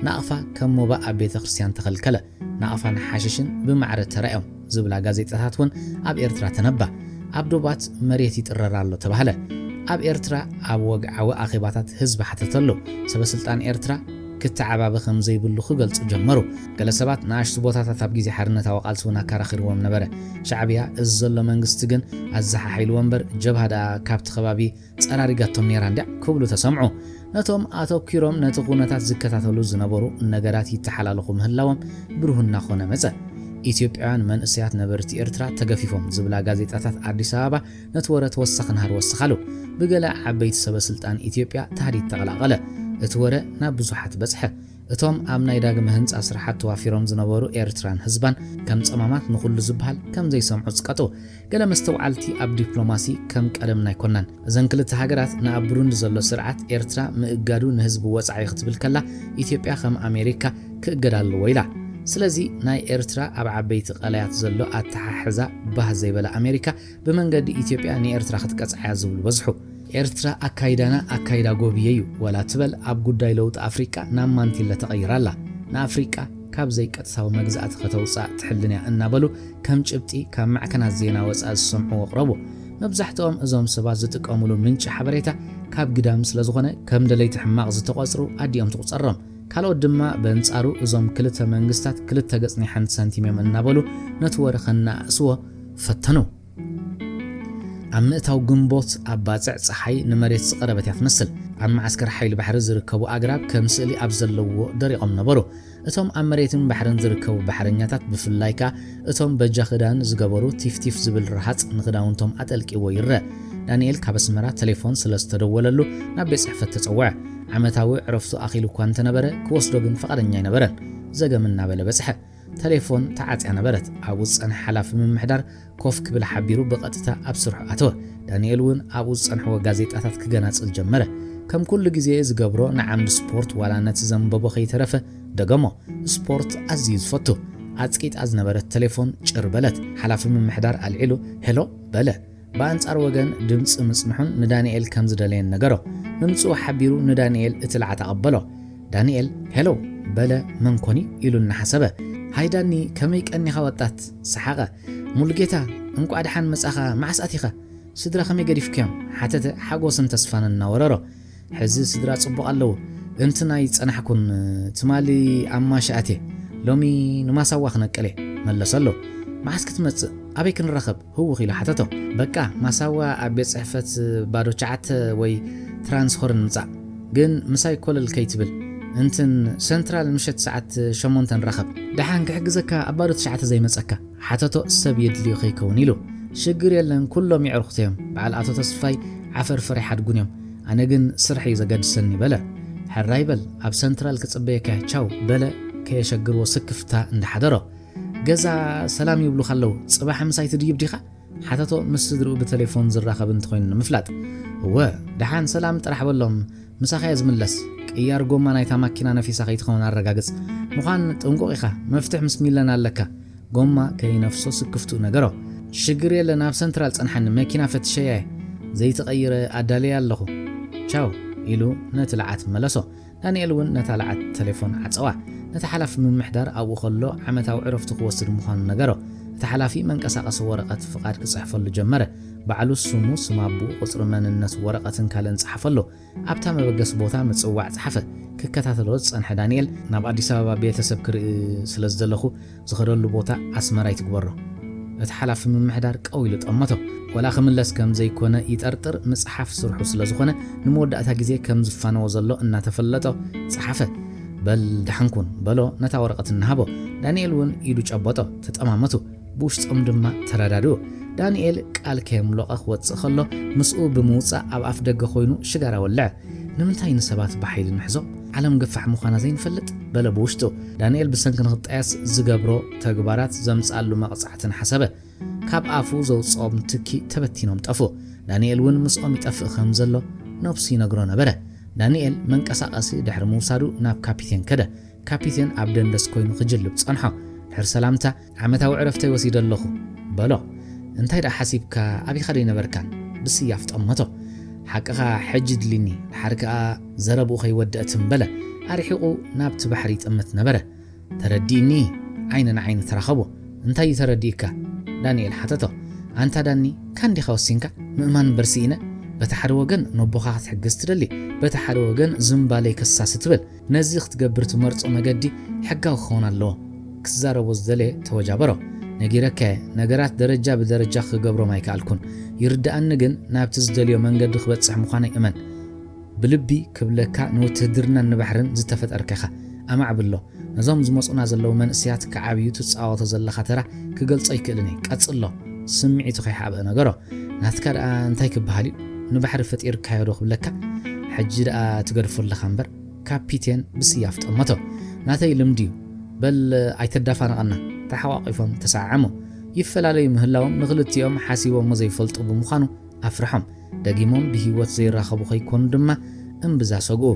ናቕፋ ከም ሞባእ ኣብ ቤተ ክርስቲያን ተኸልከለ። ናቕፋን ሓሽሽን ብማዕረ ተራእዮም ዝብላ ጋዜጣታት እውን ኣብ ኤርትራ ተነባ። ኣብ ዶባት መሬት ይጥረር ኣሎ ተባህለ። ኣብ ኤርትራ ኣብ ወግዓዊ ኣኼባታት ህዝቢ ሓተተሉ። ሰበ ስልጣን ኤርትራ ክተዓባበ ከም ዘይብሉ ክገልጹ ጀመሩ። ገለ ሰባት ንኣሽቱ ቦታታት ኣብ ግዜ ሓርነታዊ ቃልሲ እውን ኣከራኺርዎም ነበረ። ሻዕብያ እዚ ዘሎ መንግስቲ ግን ኣዘሓሒልዎ እምበር ጀብሃ ደኣ ካብቲ ከባቢ ጸራሪጋቶም ነይራ እንድያ ክብሉ ተሰምዑ። ነቶም ኣተኲሮም ነቲ ኩነታት ዝከታተሉ ዝነበሩ ነገራት ይተሓላለኹ ምህላዎም ብሩህና ኮነ መጸ። ኢትዮጵያውያን መንእሰያት ነበርቲ ኤርትራ ተገፊፎም ዝብላ ጋዜጣታት ኣዲስ ኣበባ ነቲ ወረ ተወሳኺ ናህሪ ወሰኻሉ። ብገለ ዓበይቲ ሰበ ስልጣን ኢትዮጵያ ታህዲድ ተቐላቐለ። እቲ ወረ ናብ ብዙሓት በጽሐ። እቶም ኣብ ናይ ዳግመ ህንጻ ስራሓት ተዋፊሮም ዝነበሩ ኤርትራን ህዝባን ከም ጸማማት ንኹሉ ዝበሃል ከም ዘይሰምዑ ጽቀጡ። ገለ መስተውዓልቲ ኣብ ዲፕሎማሲ ከም ቀደምና ኣይኮናን። እዘን ክልተ ሃገራት ንኣብ ብሩንዲ ዘሎ ስርዓት ኤርትራ ምእጋዱ ንህዝቢ ወጻዒ ክትብል ከላ ኢትዮጵያ ከም ኣሜሪካ ክእገድ ኣለዎ ኢላ። ስለዚ ናይ ኤርትራ ኣብ ዓበይቲ ቀላያት ዘሎ ኣተሓሕዛ ባህ ዘይበላ ኣሜሪካ ብመንገዲ ኢትዮጵያ ንኤርትራ ክትቀጽዓያ ዝብሉ በዝሑ። ኤርትራ ኣካይዳና ኣካይዳ ጎብየ እዩ፣ ዋላ ትበል ኣብ ጉዳይ ለውጢ ኣፍሪቃ ናብ ማንቲለ ተቐይራ ኣላ። ንኣፍሪቃ ካብ ዘይቀጥታዊ መግዛእቲ ከተውጽኣ ትሕልን እያ እናበሉ ከም ጭብጢ ካብ ማዕከናት ዜና ወጻኢ ዝሰምዕዎ ኣቕረቡ። መብዛሕትኦም እዞም ሰባት ዝጥቀሙሉ ምንጪ ሓበሬታ ካብ ግዳም ስለ ዝኾነ ከም ደለይቲ ሕማቕ ዝተቖጽሩ ኣዲኦም ትቑጸሮም። ካልኦት ድማ በንጻሩ እዞም ክልተ መንግስታት ክልተ ገጽ ናይ ሓንቲ ሳንቲም እዮም እናበሉ ነቲ ወረ ከነኣእስዎ ፈተኑ። ኣብ ምእታው ግንቦት ኣብ ባጽዕ ጸሓይ ንመሬት ዝቐረበት እያ ትመስል። ኣብ መዓስከር ሓይሊ ባሕሪ ዝርከቡ ኣግራብ ከም ስእሊ ኣብ ዘለውዎ ደሪቖም ነበሩ። እቶም ኣብ መሬትን ባሕርን ዝርከቡ ባሕረኛታት ብፍላይ ከኣ እቶም በጃ ክዳን ዝገበሩ ቲፍቲፍ ዝብል ረሃጽ ንኽዳውንቶም ኣጠልቂዎ ይረአ። ዳንኤል ካብ ኣስመራ ተሌፎን ስለ ዝተደወለሉ ናብ ቤት ጽሕፈት ተጸውዐ። ዓመታዊ ዕረፍቱ ኣኺሉ እኳ እንተነበረ ክወስዶ ግን ፍቓደኛ ኣይነበረን። ዘገም እናበለ በጽሐ። ተሌፎን ተዓጽያ ነበረት። ኣብኡ ዝጸንሐ ሓላፊ ምምሕዳር ኮፍ ክብል ሓቢሩ ብቐጥታ ኣብ ስርሑ ኣተወ። ዳንኤል እውን ኣብኡ ዝጸንሕዎ ጋዜጣታት ክገናጽል ጀመረ። ከም ኩሉ ግዜ ዝገብሮ ንዓምዲ ስፖርት ዋላ ነቲ ዘንበቦ ከይተረፈ ደገሞ። ስፖርት ኣዝዩ ዝፈቱ። ኣጽቂጣ ዝነበረት ተሌፎን ጭር በለት። ሓላፊ ምምሕዳር ኣልዒሉ ሄሎ በለ። ብኣንጻር ወገን ድምጺ ምጽንሑን ንዳንኤል ከም ዝደለየን ነገሮ። ምምጽኡ ሓቢሩ ንዳንኤል እቲ ለዓት ኣቐበሎ። ዳንኤል ሄሎ በለ። መን ኮን ኢሉ እናሓሰበ። ሃይ ዳኒ፣ ከመይ ቀኒኻ ወጣት? ሰሓቐ። ሙሉጌታ፣ እንቋዕ ደሓን መጻኻ፣ መዓስ ኣቲኻ? ስድራ ከመይ ገዲፍክዮም? ሓተተ ሓጎስን ተስፋን እናወረሮ። ሕዚ ስድራ ጽቡቕ ኣለዉ። እንቲ ናይ ጸናሕኩን ትማሊ ኣማሻ ኣትየ። ሎሚ ንማሳዋ ክነቅል እየ። መለሰሉ። መዓስ ክትመጽእ? ኣበይ ክንራኸብ? ህውኽ ኢሉ ሓተቶ። በቃ ማሳዋ ኣብ ቤት ጽሕፈት ባዶ ትሽዓተ ወይ ትራንስሆርን ምጻእ። ግን ምሳይ ኮለል ከይትብል። እንትን ሰንትራል ምሸት ሰዓት ሸሞንተ ንራኸብ። ደሓን ክሕግዘካ ኣብ ባዶ ትሽዓተ ዘይመጸካ? ሓተቶ ሰብ የድልዮ ከይከውን ኢሉ። ሽግር የለን፣ ኩሎም የዕርኹት እዮም። በዓል ኣቶ ተስፋይ ዓፈርፈር ኣይሓድጉን እዮም። ኣነ ግን ስራሕ እዩ ዘገድሰኒ በለ። ሕራይ በል፣ ኣብ ሰንትራል ክጽበየካ፣ ቻው በለ። ከየሸግርዎ ስክፍታ እንዳሓደሮ። ገዛ ሰላም ይብሉኻ ኣለዉ፣ ጽባሕ ምሳይ ትድይብ ዲኻ? ሓተቶ ምስ ስድርኡ ብተሌፎን ዝራኸብ እንተኾይኑ ንምፍላጥ። እወ፣ ደሓን ሰላም ጥራሕ በሎም፣ ምሳኻ እየ ዝምለስ። ቅያር ጎማ ናይታ ማኪና ነፊሳ ከይትኸውን ኣረጋግጽ። ምዃን ጥንቁቕ ኢኻ፣ መፍትሕ ምስ ሚለን ኣለካ። ጎማ ከይነፍሶ ስክፍትኡ ነገሮ። ሽግር የለን፣ ኣብ ሰንትራል ጸንሓኒ፣ መኪና ፈትሸያ እየ። ዘይተቐይረ ኣዳልየ ኣለኹ። ቻው ኢሉ ነቲ ለዓት መለሶ። ዳንኤል እውን ነታ ለዓት ተሌፎን ዓጸዋ። ነቲ ሓላፊ ምምሕዳር ኣብኡ ከሎ ዓመታዊ ዕረፍቱ ክወስድ ምዃኑ ነገሮ። እቲ ሓላፊ መንቀሳቐሲ ወረቐት ፍቓድ ክጽሕፈሉ ጀመረ። ባዕሉ ስሙ፣ ስም ኣቦኡ፣ ቁጽሪ መንነት ወረቐትን ካልእን ጸሓፈሉ። ኣብታ መበገሲ ቦታ ምጽዋዕ ጸሓፈ። ክከታተሎ ዝጸንሐ ዳንኤል፣ ናብ ኣዲስ ኣበባ ቤተሰብ ክርኢ ስለ ዝደለኹ ዝኸደሉ ቦታ ኣስመራ ይትግበሮ። እቲ ሓላፊ ምምሕዳር ቀው ኢሉ ጠመቶ። ወላ ክምለስ ከም ዘይኮነ ይጠርጥር፣ ምጽሓፍ ስርሑ ስለ ዝኾነ ንመወዳእታ ግዜ ከም ዝፋነዎ ዘሎ እናተፈለጦ ጸሓፈ። በል ደሓንኩን በሎ ነታ ወረቐት እናሃቦ። ዳንኤል እውን ኢዱ ጨበጦ፣ ተጠማመቱ። ብውሽጦም ድማ ተረዳድኡ። ዳንኤል ቃል ከየምሎቐ ክወጽእ ከሎ ምስኡ ብምውጻእ ኣብ ኣፍ ደገ ኮይኑ ሽጋራ ወልዐ። ንምንታይ ንሰባት ብሓይሊ ንሕዞ? ዓለም ገፋሕ ምዃና ዘይንፈልጥ? በለ ብውሽጡ። ዳንኤል ብሰንኪ ንኽጣየስ ዝገብሮ ተግባራት ዘምጽኣሉ መቕጻዕትን ሓሰበ። ካብ ኣፉ ዘውጽኦም ትኪ ተበቲኖም ጠፉ። ዳንኤል እውን ምስኦም ይጠፍእ ከም ዘሎ ነብሱ ይነግሮ ነበረ። ዳንኤል መንቀሳቐሲ ድሕሪ ምውሳዱ ናብ ካፒቴን ከደ። ካፒቴን ኣብ ደንደስ ኮይኑ ክጅልብ ጸንሖ። ድሕሪ ሰላምታ፣ ዓመታዊ ዕረፍተይ ወሲደ ኣለኹ በሎ። እንታይ ደኣ ሓሲብካ? ኣቢኻ ዶ ይነበርካን? ብስያፍ ጠመቶ። ሓቅኻ ሕጂ ድሊኒ፣ ድሓር ከኣ ዘረብኡ ከይወደእ ትም በለ። ኣርሒቑ ናብቲ ባሕሪ ይጥምት ነበረ። ተረዲእኒ፣ ዓይኒ ንዓይኒ ተራኸቡ። እንታይ እዩ ተረዲእካ? ዳንኤል ሓተቶ። ኣንታ ዳኒ፣ ካን ዲኻ ወሲንካ? ምእማን እምበር ስኢነ። በቲ ሓደ ወገን ነቦኻ ክትሕግዝ ትደሊ፣ በቲ ሓደ ወገን ዝምባለይ ከሳሲ ትብል። ነዚ ክትገብር ትመርጾ መገዲ ሕጋዊ ክኸውን ኣለዎ። ክዛረቦ ዝደለየ ተወጃበሮ። ነጊረካየ፣ ነገራት ደረጃ ብደረጃ ክገብሮም ኣይከኣልኩን። ይርድኣኒ ግን ናብቲ ዝደልዮ መንገዲ ክበጽሕ ምዃነይ እመን። ብልቢ ክብለካ ንውትህድርናን ንባሕርን ዝተፈጠርካ ኢኻ። ኣማዕብሎ። ነዞም ዝመጹና ዘለዉ መንእሰያት ክዓብዩ ትጻወቶ ዘለኻ ተራ ክገልጾ ኣይክእልን እየ። ቀጽሎ። ስምዒቱ ከይሓብአ ነገሮ። ናትካ ደኣ እንታይ ክበሃል እዩ? ንባሕሪ ፈጢርካዮ ዶ ክብለካ? ሕጂ ደኣ ትገድፎ ኣለኻ እምበር። ካፒቴን ብስያፍ ጠመቶ። ናተይ ልምዲ እዩ። በል ኣይተዳፋንቐና። ተሓቋቒፎም ተሰዓዓሙ። ይፈላለዩ ምህላዎም ንኽልቲኦም ሓሲቦሞ ዘይፈልጡ ብምዃኑ ኣፍርሖም። ደጊሞም ብህይወት ዘይራኸቡ ከይኮኑ ድማ እምብዛ ሰግኡ።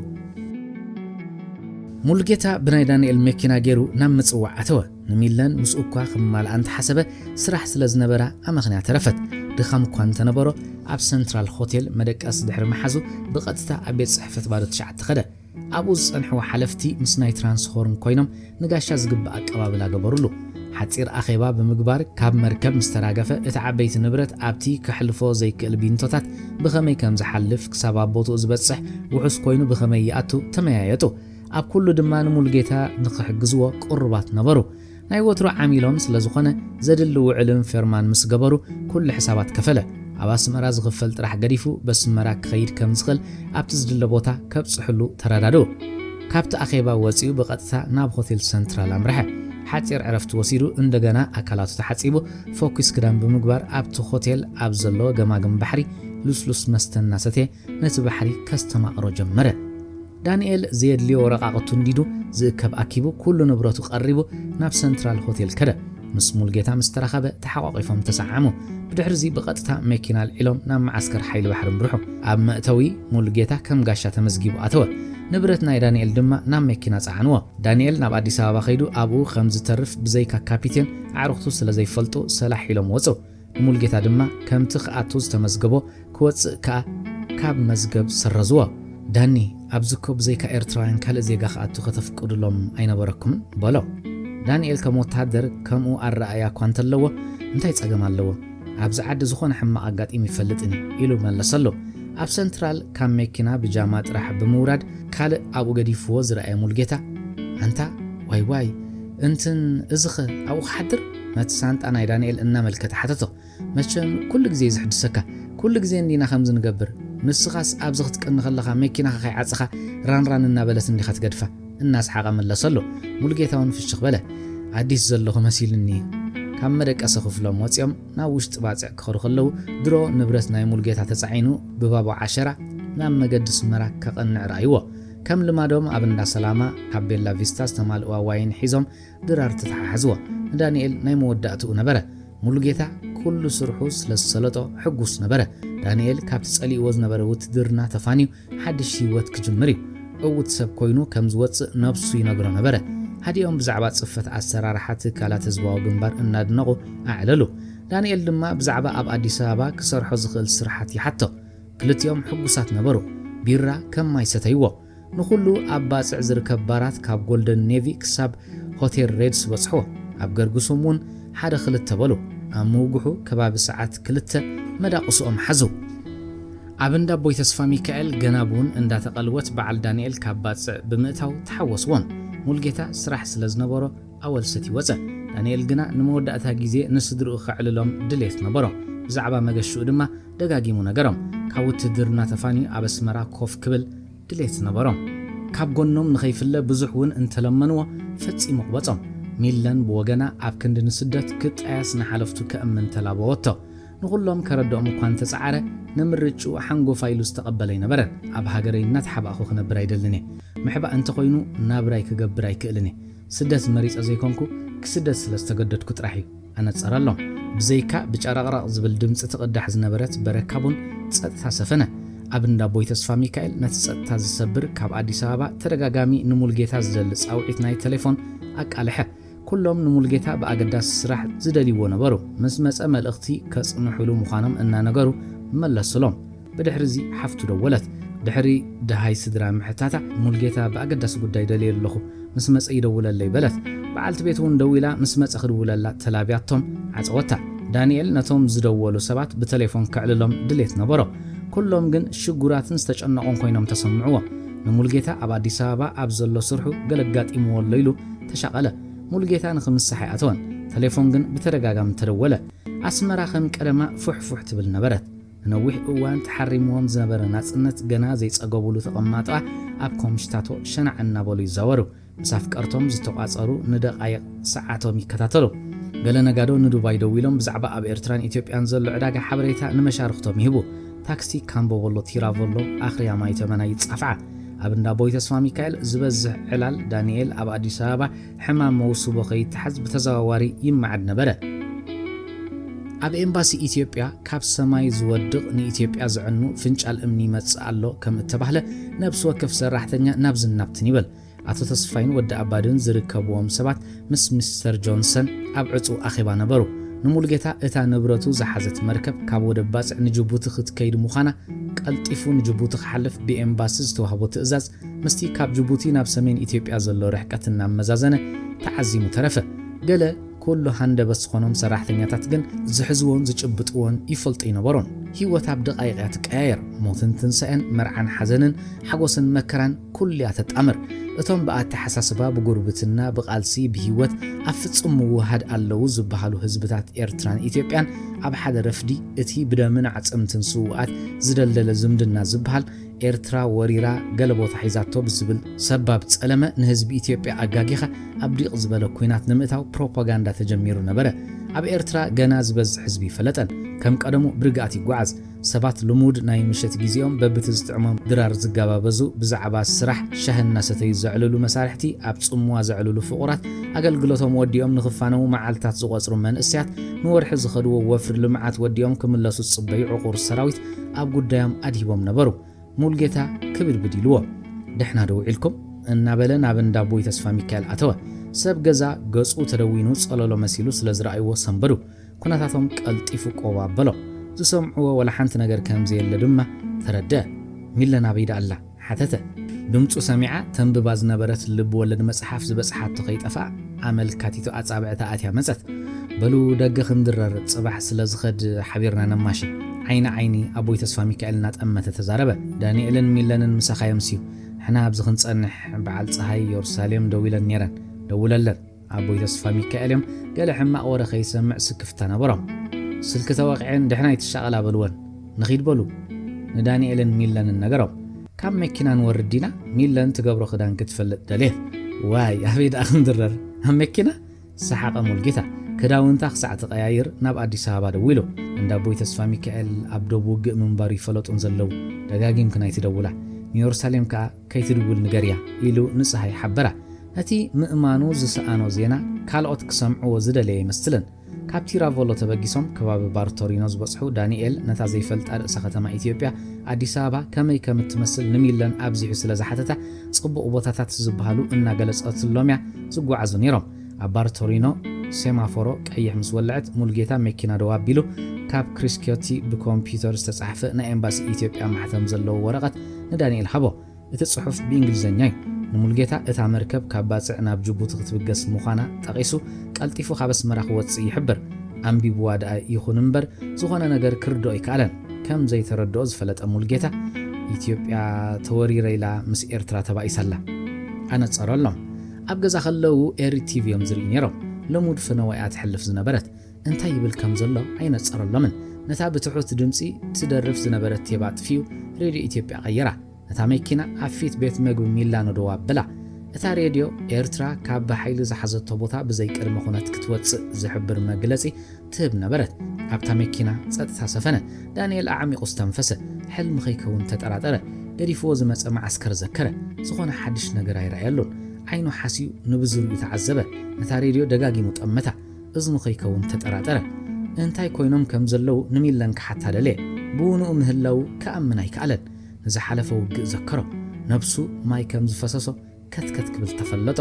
ሙሉጌታ ብናይ ዳንኤል መኪና ገይሩ ናብ ምጽዋዕ ኣተወ። ንሚለን ምስኡ እኳ ክማልኣ እንተሓሰበ፣ ስራሕ ስለ ዝነበራ ኣመኽንያ ተረፈት። ድኻም እኳ እንተነበሮ፣ ኣብ ሰንትራል ሆቴል መደቀሲ ድሕሪ ምሓዙ ብቐጥታ ኣብ ቤት ጽሕፈት ባዶ ትሽዓተ ከደ። ኣብኡ ዝጸንሕዎ ሓለፍቲ ምስ ናይ ትራንስሆርን ኮይኖም ንጋሻ ዝግባእ ኣቀባብላ ገበሩሉ። ሓጺር ኣኼባ ብምግባር ካብ መርከብ ምስ ተራገፈ፣ እቲ ዓበይቲ ንብረት ኣብቲ ከሕልፎ ዘይክእል ቢንቶታት ብኸመይ ከም ዝሓልፍ፣ ክሳብ ኣብ ቦትኡ ዝበጽሕ ውሑስ ኮይኑ ብኸመይ ይኣቱ ተመያየጡ። ኣብ ኩሉ ድማ ንሙሉጌታ ንኽሕግዝዎ ቅሩባት ነበሩ። ናይ ወትሩ ዓሚሎም ስለ ዝኾነ፣ ዘድሊ ውዕልን ፌርማን ምስ ገበሩ፣ ኩሉ ሕሳባት ከፈለ። ኣብ ኣስመራ ዝኽፈል ጥራሕ ገዲፉ፣ በስመራ ክኸይድ ከም ዝኽእል ኣብቲ ዝድለ ቦታ ከብጽሕሉ ተረዳድኡ። ካብቲ ኣኼባ ወጺኡ ብቐጥታ ናብ ሆቴል ሰንትራል ኣምርሐ። ሓጺር ዕረፍቲ ወሲዱ፣ እንደገና ኣካላቱ ተሓጺቡ፣ ፈኲስ ክዳን ብምግባር ኣብቲ ሆቴል ኣብ ዘሎ ገማግም ባሕሪ ልስሉስ መስተ እናሰትየ ነቲ ባሕሪ ከስተማቕሮ ጀመረ። ዳንኤል ዘየድልዮ ወረቓቕቱ እንዲዱ ዝእከብ ኣኪቡ፣ ኩሉ ንብረቱ ቀሪቡ ናብ ሰንትራል ሆቴል ከደ። ምስ ሙሉጌታ ምስ ተራኸበ ተሓቋቒፎም ተሰዓዓሙ። ብድሕርዚ ብቐጥታ መኪና ኣልዒሎም ናብ መዓስከር ሓይሊ ባሕሪ ኣምርሑ። ኣብ መእተዊ ሙሉጌታ ከም ጋሻ ተመዝጊቡ ኣተወ። ንብረት ናይ ዳንኤል ድማ ናብ መኪና ጸዓንዎ። ዳንኤል ናብ ኣዲስ ኣበባ ከይዱ ኣብኡ ከም ዝተርፍ ብዘይካ ካፒቴን ኣዕሩኽቱ ስለ ዘይፈልጡ ሰላሕ ኢሎም ወጹ። ንሙሉጌታ ድማ ከምቲ ክኣቱ ዝተመዝገቦ ክወጽእ ከኣ ካብ መዝገብ ሰረዝዎ። ዳኒ፣ ኣብዚ እኮ ብዘይካ ኤርትራውያን ካልእ ዜጋ ክኣቱ ከተፍቅዱሎም ኣይነበረኩምን? በሎ። ዳንኤል ከም ወተሃደር ከምኡ ኣረኣእያ እኳ እንተለዎ፣ እንታይ ጸገም ኣለዎ? ኣብዚ ዓዲ ዝኾነ ሕማቕ ኣጋጢሙ ይፈልጥን እዩ፣ ኢሉ መለሰሉ። ኣብ ሰንትራል ካብ መኪና ብጃማ ጥራሕ ብምውራድ ካልእ ኣብኡ ገዲፍዎ ዝረኣየ ሙሉጌታ፣ ኣንታ ዋይ ዋይ፣ እንትን እዚኸ ኣብኡ ክሓድር? ነቲ ሳንጣ ናይ ዳንኤል እናመልከተ ሓተቶ። መቸም ኩሉ ግዜ እዩ ዝሕድሰካ። ኩሉ ግዜ እንዲና ከምዚ ንገብር። ንስኻስ ኣብዚ ክትቅኒ ከለኻ መኪናኻ ከይዓጸኻ ራንራን እናበለት እንዲኻ ትገድፋ። እናሰሓቐ መለሰሉ። ሙሉጌታ እውን ፍሽኽ በለ። ኣዲስ ዘለኹ መሲሉኒ እዩ። ካብ መደቀሲ ክፍሎም ወጺኦም ናብ ውሽጢ ባጽዕ ክኸዱ ከለዉ ድሮ ንብረት ናይ ሙሉጌታ ተጻዒኑ ብባቡዕ ዓሸራ ናብ መገዲ ኣስመራ ከቐንዕ ረኣይዎ። ከም ልማዶም ኣብ እንዳ ሰላማ ካብ ቤላ ቪስታ ዝተማልእዋ ዋይን ሒዞም ድራር ተተሓሓዝዎ። ንዳንኤል ናይ መወዳእትኡ ነበረ። ሙሉጌታ ኩሉ ስርሑ ስለ ዝሰለጦ ሕጉስ ነበረ። ዳንኤል ካብቲ ጸሊእዎ ዝነበረ ውትድርና ተፋንዩ ሓድሽ ህይወት ክጅምር እዩ። ዕዉት ሰብ ኮይኑ ከም ዝወጽእ ነብሱ ይነግሮ ነበረ። ሃዲኦም ብዛዕባ ጽፈት ኣሰራርሓ ትካላት ህዝባዊ ግንባር እናድነቑ ኣዕለሉ። ዳንኤል ድማ ብዛዕባ ኣብ ኣዲስ ኣበባ ክሰርሖ ዝኽእል ስራሓት ይሓቶ። ክልቲኦም ሕጉሳት ነበሩ። ቢራ ከም ማይ ሰተይዎ። ንኹሉ ኣብ ባጽዕ ዝርከብ ባራት ካብ ጎልደን ኔቪ ክሳብ ሆቴል ሬድስ በጽሕዎ። ኣብ ገርግሱም እውን ሓደ ክልተ በሉ። ኣብ ምውግሑ ከባቢ ሰዓት ክልተ መዳቕስኦም ሓዙ። ኣብ እንዳ ኣቦይ ተስፋ ሚካኤል ገና ቡን እንዳተቐልወት በዓል ዳንኤል ካብ ባጽዕ ብምእታው ተሓወስዎም። ሙልጌታ ስራሕ ስለ ዝነበሮ ኣወል ሰትዩ ወጸ። ዳንኤል ግና ንመወዳእታ ግዜ ንስድርኡ ከዕልሎም ድሌት ነበሮ። ብዛዕባ መገሽኡ ድማ ደጋጊሙ ነገሮም። ካብ ውትድርና ተፋንዩ ኣብ ኣስመራ ኮፍ ክብል ድሌት ነበሮም። ካብ ጎኖም ንኸይፍለ ብዙሕ እውን እንተለመንዎ ፈጺሙ ቅበጾም። ሚለን ብወገና ኣብ ክንዲ ንስደት ክጣየስ ንሓለፍቱ ከእምን ተላበወቶ። ንኹሎም ከረድኦም እኳ እንተጸዓረ፣ ንምርጭኡ ሓንጎፋይ ኢሉ ዝተቐበለ ኣይነበረን። ኣብ ሃገረይ እናተሓባእኹ ክነብር ኣይደልን እየ። ምሕባእ እንተኾይኑ ናብራይ ክገብር ኣይክእልን እየ። ስደት መሪጸ ዘይኮንኩ፣ ክስደት ስለ ዝተገደድኩ ጥራሕ እዩ። ኣነጸረሎም። ብዘይካ ብጨረቕረቕ ዝብል ድምጺ ትቕዳሕ ዝነበረት በረካ ቡን ጸጥታ ሰፈነ። ኣብ እንዳ ኣቦይ ተስፋ ሚካኤል ነቲ ጸጥታ ዝሰብር ካብ ኣዲስ ኣበባ ተደጋጋሚ ንሙልጌታ ዝደሊ ጻውዒት ናይ ቴሌፎን ኣቃልሐ። ኩሎም ንሙልጌታ ብኣገዳሲ ስራሕ ዝደልይዎ ነበሩ። ምስ መጸ መልእኽቲ ከጽንሑሉ ምዃኖም እናነገሩ መለሱሎም። ብድሕሪ እዚ ሓፍቱ ደወለት። ድሕሪ ደሃይ ስድራ ምሕታታ፣ ሙልጌታ ብኣገዳሲ ጉዳይ ደልየ ኣለኹ፣ ምስ መጸ ይደውለለይ በለት። በዓልቲ ቤት እውን ደዊላ ምስ መጸ ክድውለላ ተላብያቶም ዓጸወታ። ዳንኤል ነቶም ዝደወሉ ሰባት ብተሌፎን ከዕልሎም ድሌት ነበሮ። ኩሎም ግን ሽጉራትን ዝተጨነቑን ኮይኖም ተሰምዕዎ። ንሙልጌታ ኣብ ኣዲስ ኣበባ ኣብ ዘሎ ስርሑ ገለ ኣጋጢምዎ ኣሎ ኢሉ ተሻቐለ። ሙልጌታ ንኽምሳሕ ኣይኣተወን። ተሌፎን ግን ብተደጋጋሚ ተደወለ። ኣስመራ ከም ቀደማ ፉሕፉሕ ትብል ነበረት። ንነዊሕ እዋን ተሓሪምዎም ዝነበረ ናጽነት ገና ዘይጸገቡሉ ተቐማጦኣ ኣብ ኮምሽታቶ ሸናዕ እናበሉ ይዛወሩ። ምስ ኣፍቀርቶም ዝተቋጸሩ ንደቓይቕ ሰዓቶም ይከታተሉ። ገለ ነጋዶ ንዱባይ ደዊሎም ብዛዕባ ኣብ ኤርትራን ኢትዮጵያን ዘሎ ዕዳጋ ሓበሬታ ንመሻርኽቶም ይህቡ። ታክሲ ካምቦ በሎ ቲራ በሎ ኣኽርያ ማይ ተመና ይጻፍዓ። ኣብ እንዳ ኣቦይ ተስፋ ሚካኤል ዝበዝሕ ዕላል ዳንኤል ኣብ ኣዲስ ኣበባ ሕማም መውስቦ ከይተሓዝ ብተዘዋዋሪ ይመዓድ ነበረ። ኣብ ኤምባሲ ኢትዮጵያ ካብ ሰማይ ዝወድቕ ንኢትዮጵያ ዘዕኑ ፍንጫል እምኒ ይመጽእ ኣሎ ከም እተባህለ ነብሲ ወከፍ ሰራሕተኛ ናብዝን ናብትን ይበል። ኣቶ ተስፋይን ወዲ ኣባድን ዝርከብዎም ሰባት ምስ ሚስተር ጆንሰን ኣብ ዕጹው ኣኼባ ነበሩ። ንሙሉጌታ እታ ንብረቱ ዝሓዘት መርከብ ካብ ወደብ ባጽዕ ንጅቡቲ ክትከይድ ምዃና ቀልጢፉ ንጅቡቲ ክሓልፍ ብኤምባሲ ዝተዋህቦ ትእዛዝ ምስቲ ካብ ጅቡቲ ናብ ሰሜን ኢትዮጵያ ዘሎ ርሕቀት እናመዛዘነ ተዓዚሙ ተረፈ። ገለ ኩሉ ሃንደበት ዝኾኖም ሰራሕተኛታት ግን ዝሕዝዎን ዝጭብጥዎን ይፈልጡ ኣይነበሮን። ህይወት ኣብ ደቓይቕ እያ ትቀያየር። ሞትን ትንሳኤን፣ መርዓን ሓዘንን፣ ሓጎስን መከራን ኩሉ እያ ተጣምር። እቶም ብኣተሓሳስባ፣ ብጉርብትና፣ ብቓልሲ፣ ብህይወት ኣብ ፍጹም ምውሃድ ኣለዉ ዝበሃሉ ህዝብታት ኤርትራን ኢትዮጵያን ኣብ ሓደ ረፍዲ እቲ ብደምን ኣዕጽምትን ስዉኣት ዝደልደለ ዝምድና ዝበሃል ኤርትራ ወሪራ ገለ ቦታ ሒዛቶ ብዝብል ሰባብ ጸለመ ንህዝቢ ኢትዮጵያ ኣጋጊኻ ኣብ ዲቕ ዝበለ ኲናት ንምእታው ፕሮፓጋንዳ ተጀሚሩ ነበረ። ኣብ ኤርትራ ገና ዝበዝሕ ህዝቢ ይፈለጠን ከም ቀደሙ ብርግኣት ይጓዓዝ። ሰባት ልሙድ ናይ ምሸት ግዜኦም በብቲ ዝጥዕሞም ድራር ዝጋባበዙ፣ ብዛዕባ ስራሕ ሻሂ እናሰተዩ ዘዕልሉ መሳርሕቲ፣ ኣብ ጽምዋ ዘዕልሉ ፍቑራት፣ ኣገልግሎቶም ወዲኦም ንኽፋነዉ መዓልታት ዝቖጽሩ መንእሰያት፣ ንወርሒ ዝኸድዎ ወፍሪ ልምዓት ወዲኦም ክምለሱ ዝጽበዩ ዕቑር ሰራዊት ኣብ ጉዳዮም ኣድሂቦም ነበሩ። ሙሉጌታ ክብድብድ ኢልዎ፣ "ደሕና ዶ ውዒልኩም?" እናበለ ናብ እንዳ ኣቦይ ተስፋ ሚካኤል ኣተወ። ሰብ ገዛ ገጹ ተደዊኑ ጸለሎ መሲሉ ስለ ዝረኣይዎ ሰንበዱ። ኩነታቶም ቀልጢፉ ቆብ ኣበሎ። ዝሰምዕዎ ወላ ሓንቲ ነገር ከም ዘየለ ድማ ተረድአ። "ሚለን ኣበይ ደኣ ኣላ?" ሓተተ። ድምጹ ሰሚዓ ተንብባ ዝነበረት ልብ ወለድ መጽሓፍ ዝበጽሓቶ ከይጠፍኣ ኣመልካቲቱ ኣጻብዕታ ኣትያ መጸት። "በሉ ደገ ክንድረር፣ ጽባሕ ስለ ዝኸድ ሓቢርና ነማሺ።" ዓይኒ ዓይኒ ኣቦይ ተስፋ ሚካኤል እናጠመተ ተዛረበ። "ዳንኤልን ሚለንን ምሳኻ የምስዩ። ንሕና ኣብዚ ክንጸንሕ በዓል ጸሃይ የሩሳሌም ደዊለን ነይረን። ደውለለን። ኣቦይ ተስፋ ሚካኤል እዮም። ገለ ሕማቕ ወረ ከይሰምዕ ስክፍታ ነበሮም። ስልኪ ተወቒዐን ደሕና ኣይትሻቐላ በልወን። ንኺድ በሉ። ንዳንኤልን ሚለንን ነገሮም። ካብ መኪና ንወርድ ዲና? ሚለን ትገብሮ ክዳን ክትፈልጥ ደልየት። ዋይ፣ ኣበይ ደኣ ክንድረር? ኣብ መኪና?" ሰሓቐ ሙልጌታ። ክዳውንታ ክሳዕ ትቐያይር ናብ ኣዲስ ኣበባ ደዊሉ። እንዳ ኣቦይ ተስፋ ሚካኤል ኣብ ዶብ ውግእ ምንባሩ ይፈለጡን ዘለዉ። ደጋጊምክን ኣይትደውላ። ንየሩሳሌም ከኣ ከይትድውል ንገርያ ኢሉ ንጸሃይ ሓበራ። ነቲ ምእማኑ ዝሰኣኖ ዜና ካልኦት ክሰምዕዎ ዝደለየ ኣይመስልን። ካብ ቲራቮሎ ተበጊሶም ከባቢ ባርቶሪኖ ዝበጽሑ ዳንኤል ነታ ዘይፈልጣ ርእሰ ከተማ ኢትዮጵያ ኣዲስ ኣበባ ከመይ ከም እትመስል ንሚለን ኣብዚሑ ስለ ዝሓተታ ጽቡቕ ቦታታት ዝበሃሉ እናገለጸትሎም እያ ዝጓዓዙ ነይሮም። ኣብ ባርቶሪኖ ሴማፎሮ ቀይሕ ምስ ወለዐት ሙልጌታ መኪና ደው ኣቢሉ ካብ ክሪስኪዮቲ ብኮምፒውተር ዝተጻሕፈ ናይ ኤምባሲ ኢትዮጵያ ማሕተም ዘለዎ ወረቐት ንዳንኤል ሃቦ። እቲ ጽሑፍ ብእንግሊዝኛ እዩ። ንሙልጌታ እታ መርከብ ካብ ባጽዕ ናብ ጅቡቲ ክትብገስ ምዃና ጠቒሱ ቀልጢፉ ካብ ኣስመራ ክወጽእ ይሕብር። ኣንቢብዋ ደኣ ይኹን እምበር ዝኾነ ነገር ክርድኦ ኣይከኣለን። ከም ዘይተረድኦ ዝፈለጠ ሙልጌታ ኢትዮጵያ ተወሪረ ኢላ ምስ ኤርትራ ተባኢሳ ኣላ። ኣነጸረሎም። ኣብ ገዛ ከለዉ ኤሪ ቲቪ እዮም ዝርእዩ ነይሮም። ልሙድ ፍነወ እያ ትሕልፍ ዝነበረት። እንታይ ይብል ከም ዘሎ ኣይነጸረሎምን። ነታ ብትሑት ድምጺ ትደርፍ ዝነበረት ቴባ ኣጥፊኡ ሬድዮ ኢትዮጵያ ቀየራ። ነታ መኪና ኣብ ፊት ቤት መግቢ ሚላኖ ደው ኣበላ። እታ ሬድዮ ኤርትራ ካብ ብሓይሊ ዝሓዘቶ ቦታ ብዘይ ቅድመ ኩነት ክትወጽእ ዝሕብር መግለጺ ትህብ ነበረት። ኣብታ መኪና ጸጥታ ሰፈነ። ዳንኤል ኣዕሚቑ ዝተንፈሰ። ሕልሚ ከይከውን ተጠራጠረ። ገዲፍዎ ዝመጸ መዓስከር ዘከረ። ዝኾነ ሓድሽ ነገር ኣይረኣየሉን። ዓይኑ ሓስዩ ንብዙርኡ ተዓዘበ። ነታ ሬድዮ ደጋጊሙ ጠመታ። እዝኑ ከይከውን ተጠራጠረ። እንታይ ኮይኖም ከም ዘለዉ ንሚለን ክሓታ ደለየ። ብውንኡ ምህላዉ ክኣምን ኣይከኣለን። ንዝሓለፈ ውግእ ዘከሮ። ነብሱ ማይ ከም ዝፈሰሶ ከትከት ክብል ተፈለጦ።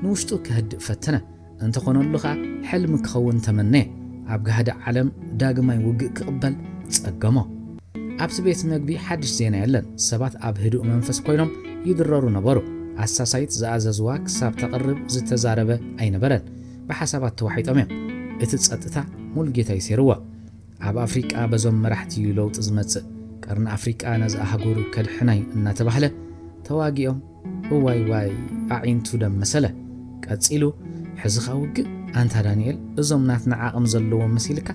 ንውሽጡ ከህድእ ፈተነ። እንተኾነሉ ኸኣ ሕልሚ ክኸውን ተመነየ። ኣብ ጋህዲ ዓለም ዳግማይ ውግእ ክቕበል ጸገሞ። ኣብቲ ቤት መግቢ ሓድሽ ዜና የለን። ሰባት ኣብ ህዱእ መንፈስ ኮይኖም ይድረሩ ነበሩ። ኣሳሳይት ዝኣዘዝዋ ክሳብ ተቕርብ ዝተዛረበ ኣይነበረን። ብሓሳባት ተዋሒጦም እዮም። እቲ ጸጥታ ሙልጌታ ይሴርዎ። ኣብ ኣፍሪቃ በዞም መራሕቲ እዩ ለውጢ ዝመጽእ። ቀርኒ ኣፍሪቃ ነዚ ኣህጉር ከድሕና እዩ እናተባህለ ተዋጊኦም እዋይ ዋይ ኣዒንቱ ደም መሰለ። ቀጺሉ ሕዚ ኸኣ ውግእ? ኣንታ ዳንኤል፣ እዞም ናትና ዓቕሚ ዘለዎም መሲልካ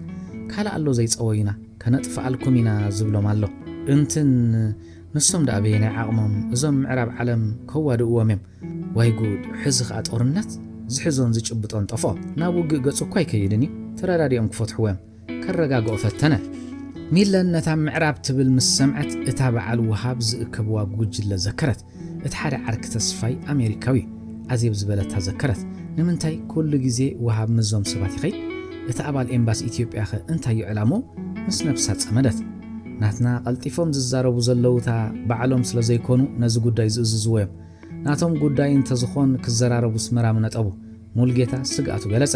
ካልእ ኣሎ ዘይጸወዩና? ከነጥፍኣልኩም ኢና ዝብሎም ኣሎ። እንትን ንሶም ደኣ በየናይ ዓቕሞም እዞም ምዕራብ ዓለም ከዋድእዎም እዮም? ዋይ ጉድ፣ ሕዚ ኸኣ ጦርነት? ዝሕዞን ዝጭብጦን ጠፍኦ። ናብ ውግእ ገጹ እኳ ኣይከይድን እዩ። ተረዳዲኦም ክፈትሕዎ እዮም። ከረጋግኦ ፈተነ። ሚለን ነታ ምዕራብ ትብል ምስ ሰምዐት እታ በዓል ወሃብ ዝእከብዋ ጉጅለ ዘከረት። እቲ ሓደ ዓርኪ ተስፋይ ኣሜሪካዊ ኣዜብ ዝበለታ ዘከረት። ንምንታይ ኩሉ ግዜ ወሃብ ምስዞም ሰባት ይኸይድ? እቲ ኣባል ኤምባሲ ኢትዮጵያ ኸ እንታይ እዩ ዕላምኡ? ምስ ነብሳ ጸመደት። ናትና ቀልጢፎም ዝዛረቡ ዘለዉ እታ ባዕሎም ስለ ዘይኮኑ ነዚ ጉዳይ ዝእዝዝዎ እዮም። ናቶም ጉዳይ እንተዝኾን ክዘራረቡ ኣስመራ ምነጠቡ። ሙልጌታ ስግኣቱ ገለጸ።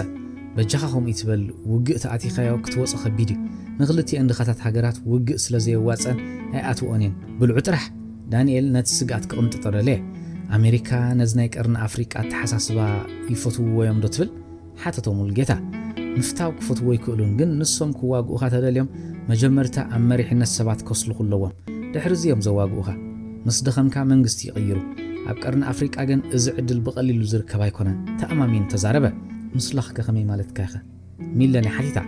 በጃኻ ከምኡ ይትበል፣ ውግእ ተኣቲኻዮ ክትወጾ ከቢድ እዩ። ንኽልቲኤን ድኻታት ሃገራት ውግእ ስለ ዘየዋጽአን ኣይኣትውኦን እየን። ብልዑ ጥራሕ። ዳንኤል ነቲ ስግኣት ክቕንጥጦ ደለየ። ኣሜሪካ ነዚ ናይ ቀርኒ ኣፍሪቃ ኣተሓሳስባ ይፈትውዎ እዮም ዶ ትብል? ሓተቶ ሙልጌታ። ምፍታው ክፈትዎ ኣይክእሉን፣ ግን ንሶም ክዋግኡኻ ተደልዮም መጀመርታ ኣብ መሪሕነት ሰባት ከስልኹ ኣለዎም። ድሕሪ እዚ እዮም ዘዋግኡኻ። ምስ ደኸምካ መንግስቲ ይቕይሩ። ኣብ ቀርኒ ኣፍሪቃ ግን እዚ ዕድል ብቐሊሉ ዝርከብ ኣይኮነን፣ ተኣማሚኑ ተዛረበ። ምስላኽከ ከመይ ማለትካ ኢኻ? ሚለን ሓቲታ።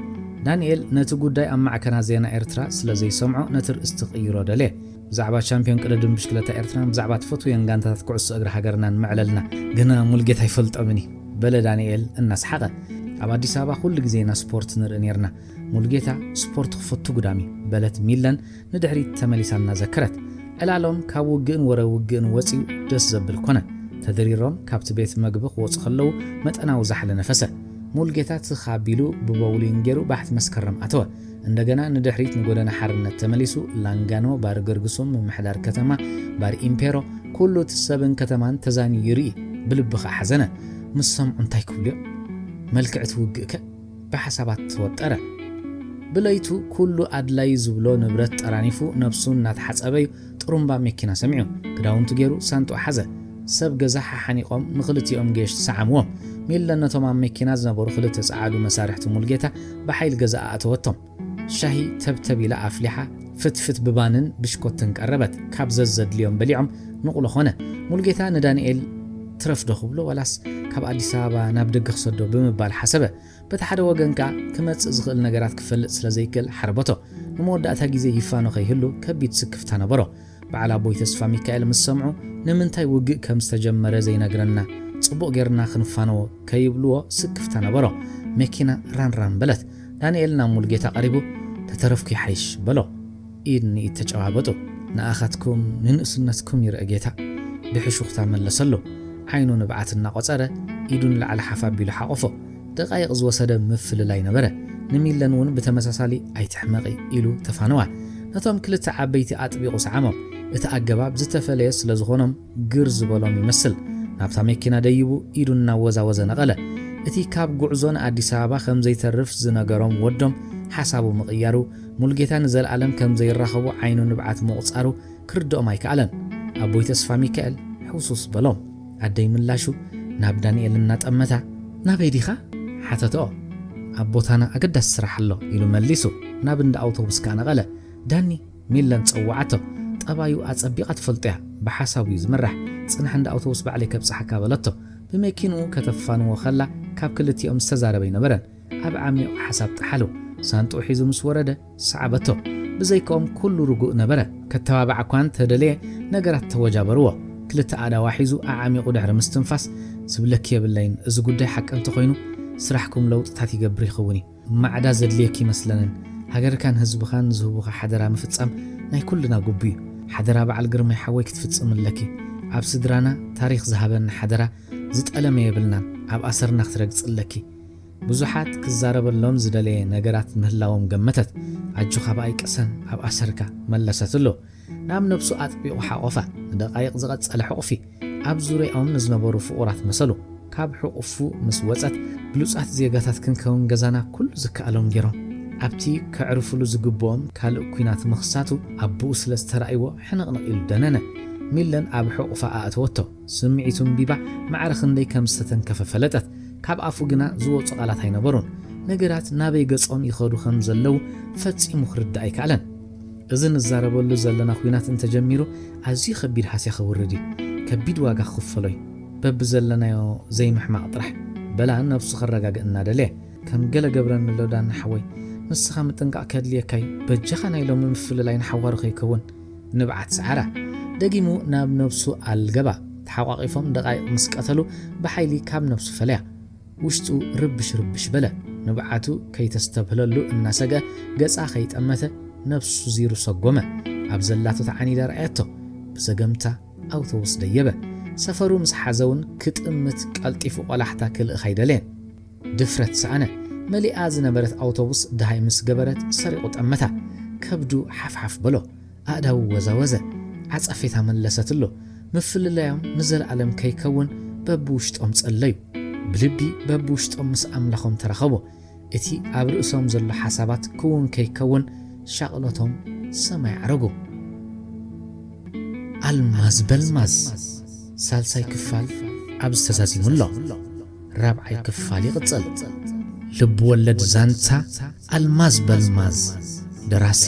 ዳንኤል ነቲ ጉዳይ ኣብ ማዕከናት ዜና ኤርትራ ስለ ዘይሰምዖ ነቲ ርእስቲ ክቕይሮ ደለየ። ብዛዕባ ቻምፒዮን ቅድድም ብሽክለታ ኤርትራን ብዛዕባ ትፈትውየን ጋንታታት ኩዕሶ እግሪ ሃገርናን መዕለልና። ግና ሙልጌታ ኣይፈልጦምን እዩ፣ በለ ዳንኤል እናሰሓቐ። ኣብ ኣዲስ ኣበባ ኩሉ ግዜ ኢና ስፖርት ንርኢ ኔርና። ሙልጌታ ስፖርት ክፈቱ ግዳም እዩ፣ በለት ሚለን ንድሕሪት ተመሊሳ እናዘከረት። ዕላሎም ካብ ውግእን ወረ ውግእን ወጺኡ ደስ ዘብል ኮነ። ተደሪሮም ካብቲ ቤት መግቢ ክወጹ ከለዉ መጠናዊ ዛሕሊ ነፈሰ። ሙልጌታ ትኽ ኣቢሉ ብቦውሊንግ ገይሩ ባሕቲ መስከረም ኣተወ። እንደገና ንድሕሪት ንጎደና ሓርነት ተመሊሱ ላንጋኖ፣ ባር ገርግሱም፣ ምምሕዳር ከተማ፣ ባር ኢምፔሮ፣ ኩሉ እቲ ሰብን ከተማን ተዛንዩ ይርኢ። ብልቢ ኸኣ ሓዘነ። ምስ ሰምዑ እንታይ ክብሉ እዮም? መልክዕ እቲ ውግእከ? ብሓሳባት ተወጠረ። ብለይቱ ኩሉ ኣድላዪ ዝብሎ ንብረት ጠራኒፉ ነብሱ እናተሓጸበ እዩ ጥሩምባ መኪና ሰሚዑ። ክዳውንቱ ገይሩ ሳንጥኡ ሓዘ። ሰብ ገዛ ሓሓኒቖም ንኽልቲኦም ገየሽ ሰዓምዎም። ሚለን ነቶም ኣብ መኪና ዝነበሩ ክልተ ጸዓዱ መሳርሕቲ ሙልጌታ ብሓይሊ ገዛኣ ኣእተወቶም። ሻሂ ተብተብ ኢላ ኣፍሊሓ ፍትፍት ብባንን ብሽኮትን ቀረበት። ካብ ዘዘድልዮም በሊዖም ንቑሎ ኾነ። ሙልጌታ ንዳንኤል ትረፍ ዶ ክብሎ ዋላስ ካብ ኣዲስ ኣበባ ናብ ደገ ክሰዶ ብምባል ሓሰበ። በቲ ሓደ ወገን ከኣ ክመጽእ ዝኽእል ነገራት ክፈልጥ ስለ ዘይክእል ሓርበቶ። ንመወዳእታ ግዜ ይፋኖ ከይህሉ ከቢድ ስክፍታ ነበሮ። በዓል ኣቦይ ተስፋ ሚካኤል ምስ ሰምዑ፣ "ንምንታይ ውግእ ከም ዝተጀመረ ዘይነግረና፣ ጽቡቕ ጌርና ክንፋነዎ?" ከይብልዎ ስክፍታ ነበሮ። መኪና ራን ራን በለት። ዳንኤል ናብ ሙልጌታ ቀሪቡ፣ "ተተረፍኩ ይሓይሽ" በሎ። ኢድ ንኢድ ተጨባበጡ። ንኣኻትኩም ንንእስነትኩም ይርአ ጌታ። ብሕሹኽታ መለሰሉ። ዓይኑ ንብዓት እናቖጸረ፣ ኢዱ ንላዕሊ ሓፍ ኣቢሉ ሓቖፎ። ደቓይቕ ዝወሰደ ምፍልላይ ነበረ። ንሚለን እውን ብተመሳሳሊ "ኣይትሕመቒ" ኢሉ ተፋነዋ። ነቶም ክልተ ዓበይቲ ኣጥቢቑ ሰዓሞም። እቲ ኣገባብ ዝተፈለየ ስለ ዝኾኖም ግር ዝበሎም ይመስል። ናብታ መኪና ደይቡ ኢዱ እናወዛወዘ ነቐለ። እቲ ካብ ጉዕዞ ንኣዲስ ኣበባ ከም ዘይተርፍ ዝነገሮም ወዶም ሓሳቡ ምቕያሩ፣ ሙሉጌታ ንዘለኣለም ከም ዘይራኸቡ ዓይኑ ንብዓት ምቑጻሩ ክርድኦም ኣይከኣለን። ኣቦይ ተስፋ ሚካኤል ሕውሱስ በሎም። ኣደይ ምላሹ ናብ ዳንኤል እናጠመታ "ናበይ ዲኻ?" ሓተትኦ። "ኣብ ቦታና ኣገዳሲ ስራሕ ኣሎ" ኢሉ መሊሱ። ናብ እንዳ ኣውቶቡስ ከኣ ነቐለ። ዳኒ ሚለን ጸውዓቶ። ጠባዩ ኣጸቢቓ ትፈልጦ እያ። ብሓሳቡ እዩ ዝምራሕ። "ጽናሕ፣ እንዳ ኣውቶቡስ ባዕለይ ከብጽሓካ" በለቶ። ብመኪንኡ ከተፋንዎ ከላ ካብ ክልቲኦም ዝተዛረበ ኣይነበረን። ኣብ ዓሚቕ ሓሳብ ጠሓሉ። ሳንጥኡ ሒዙ ምስ ወረደ ሰዓበቶ። ብዘይካኦም ኩሉ ርጉእ ነበረ። ከተባብዓ እኳ እንተደለየ ነገራት ተወጃበርዎ። ክልተ ኣእዳዋ ሒዙ ኣዓሚቑ ድሕሪ ምስትንፋስ "ዝብለኪ የብለይን፣ እዚ ጉዳይ ሓቂ እንተኾይኑ ስራሕኩም ለውጥታት ይገብር ይኸውን እዩ። ማዕዳ ዘድልየኪ ይመስለንን። ሃገርካን ህዝብኻን ዝህቡኻ ሓደራ ምፍጻም ናይ ኩልና ግቡ እዩ። ሓደራ በዓል ግርማይ ሓወይ ክትፍጽም ኣለኪ። ኣብ ስድራና ታሪኽ ዝሃበና ሓደራ ዝጠለመ የብልናን። ኣብ ኣሰርና ክትረግጺ ኣለኪ።" ብዙሓት ክዛረበሎም ዝደለየ ነገራት ምህላዎም ገመተት። "ኣጆኻ ብኣይ ቅሰን ኣብ ኣሰርካ" መለሰትሉ። ናብ ነብሱ ኣጥቢቑ ሓቖፋ። ንደቓይቕ ዝቐጸለ ሕቑፊ። ኣብ ዙርያኦም ንዝነበሩ ፍቑራት መሰሉ። ካብ ሕቑፉ ምስ ወጸት፣ ብሉጻት ዜጋታት ክንከውን ገዛና ኩሉ ዝከኣሎም ገይሮም። ኣብቲ ከዕርፉሉ ዝግብኦም ካልእ ኲናት ምኽሳቱ ኣቦኡ ስለ ዝተራእይዎ ሕንቕንቕ ኢሉ ደነነ። ሚለን ኣብ ሕቑፋ ኣእተወቶ። ስምዒቱ ኣንቢባ ማዕረ ክንደይ ከም ዝተተንከፈ ፈለጠት። ካብ ኣፉ ግና ዝወጹ ቃላት ኣይነበሩን። ነገራት ናበይ ገጾም ይኸዱ ከም ዘለዉ ፈጺሙ ክርዳእ ኣይከኣለን። እዚ ንዛረበሉ ዘለና ኲናት እንተጀሚሩ ኣዝዩ ከቢድ ሃስያ ከውርድ እዩ። ከቢድ ዋጋ ክኽፈሎ እዩ። በብዘለናዮ ዘይምሕማቕ ጥራሕ። በላ ነብሱ ከረጋግእ እናደለየ። "ከም ገለ ገብረኒ ኣሎ ዳኒ ሓወይ፣ ንስኻ ምጥንቃቕ ከድልየካ እዩ። በጃኻ ናይ ሎሚ ምፍልላይ ንሓዋሩ ከይከውን" ንብዓት ሰዓራ። ደጊሙ ናብ ነብሱ ኣልገባ። ተሓቋቒፎም ደቓይቕ ምስ ቀተሉ ብሓይሊ ካብ ነብሱ ፈለያ። ውሽጡ ርብሽ ርብሽ በለ። ንብዓቱ ከይተስተብህለሉ እናሰግአ ገጻ ከይጠመተ ነብሱ ዚሩ ሰጎመ። ኣብ ዘላቶ ተዓኒዳ ረኣየቶ። ብዘገምታ ኣውቶቡስ ደየበ። ሰፈሩ ምስ ሓዘ እውን ክጥምት ቀልጢፉ ቆላሕታ ክልእኽ ኣይደለየን። ድፍረት ሰኣነ። መሊኣ ዝነበረት ኣውቶቡስ ደሃይ ምስ ገበረት ሰሪቑ ጠመታ። ከብዱ ሓፍሓፍ በሎ። ኣእዳዉ ወዛወዘ። ዓጸፌታ መለሰትሉ። ምፍልላዮም ንዘለኣለም ከይከውን በብውሽጦም ጸለዩ። ብልቢ በብውሽጦም ምስ ኣምላኾም ተራኸቡ። እቲ ኣብ ርእሶም ዘሎ ሓሳባት ክውን ከይከውን ሻቕሎቶም ሰማይ ዓረጉ። ኣልማዝ በልማዝ ሳልሳይ ክፋል ኣብዚ ተዛዚሙ ኣሎ። ራብዓይ ክፋል ይቕጽል። ልብ ወለድ ዛንታ ኣልማዝ በልማዝ። ደራሲ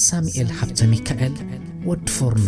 ሳሙኤል ሃብተ ሚካኤል ወዲ ፎርኖ።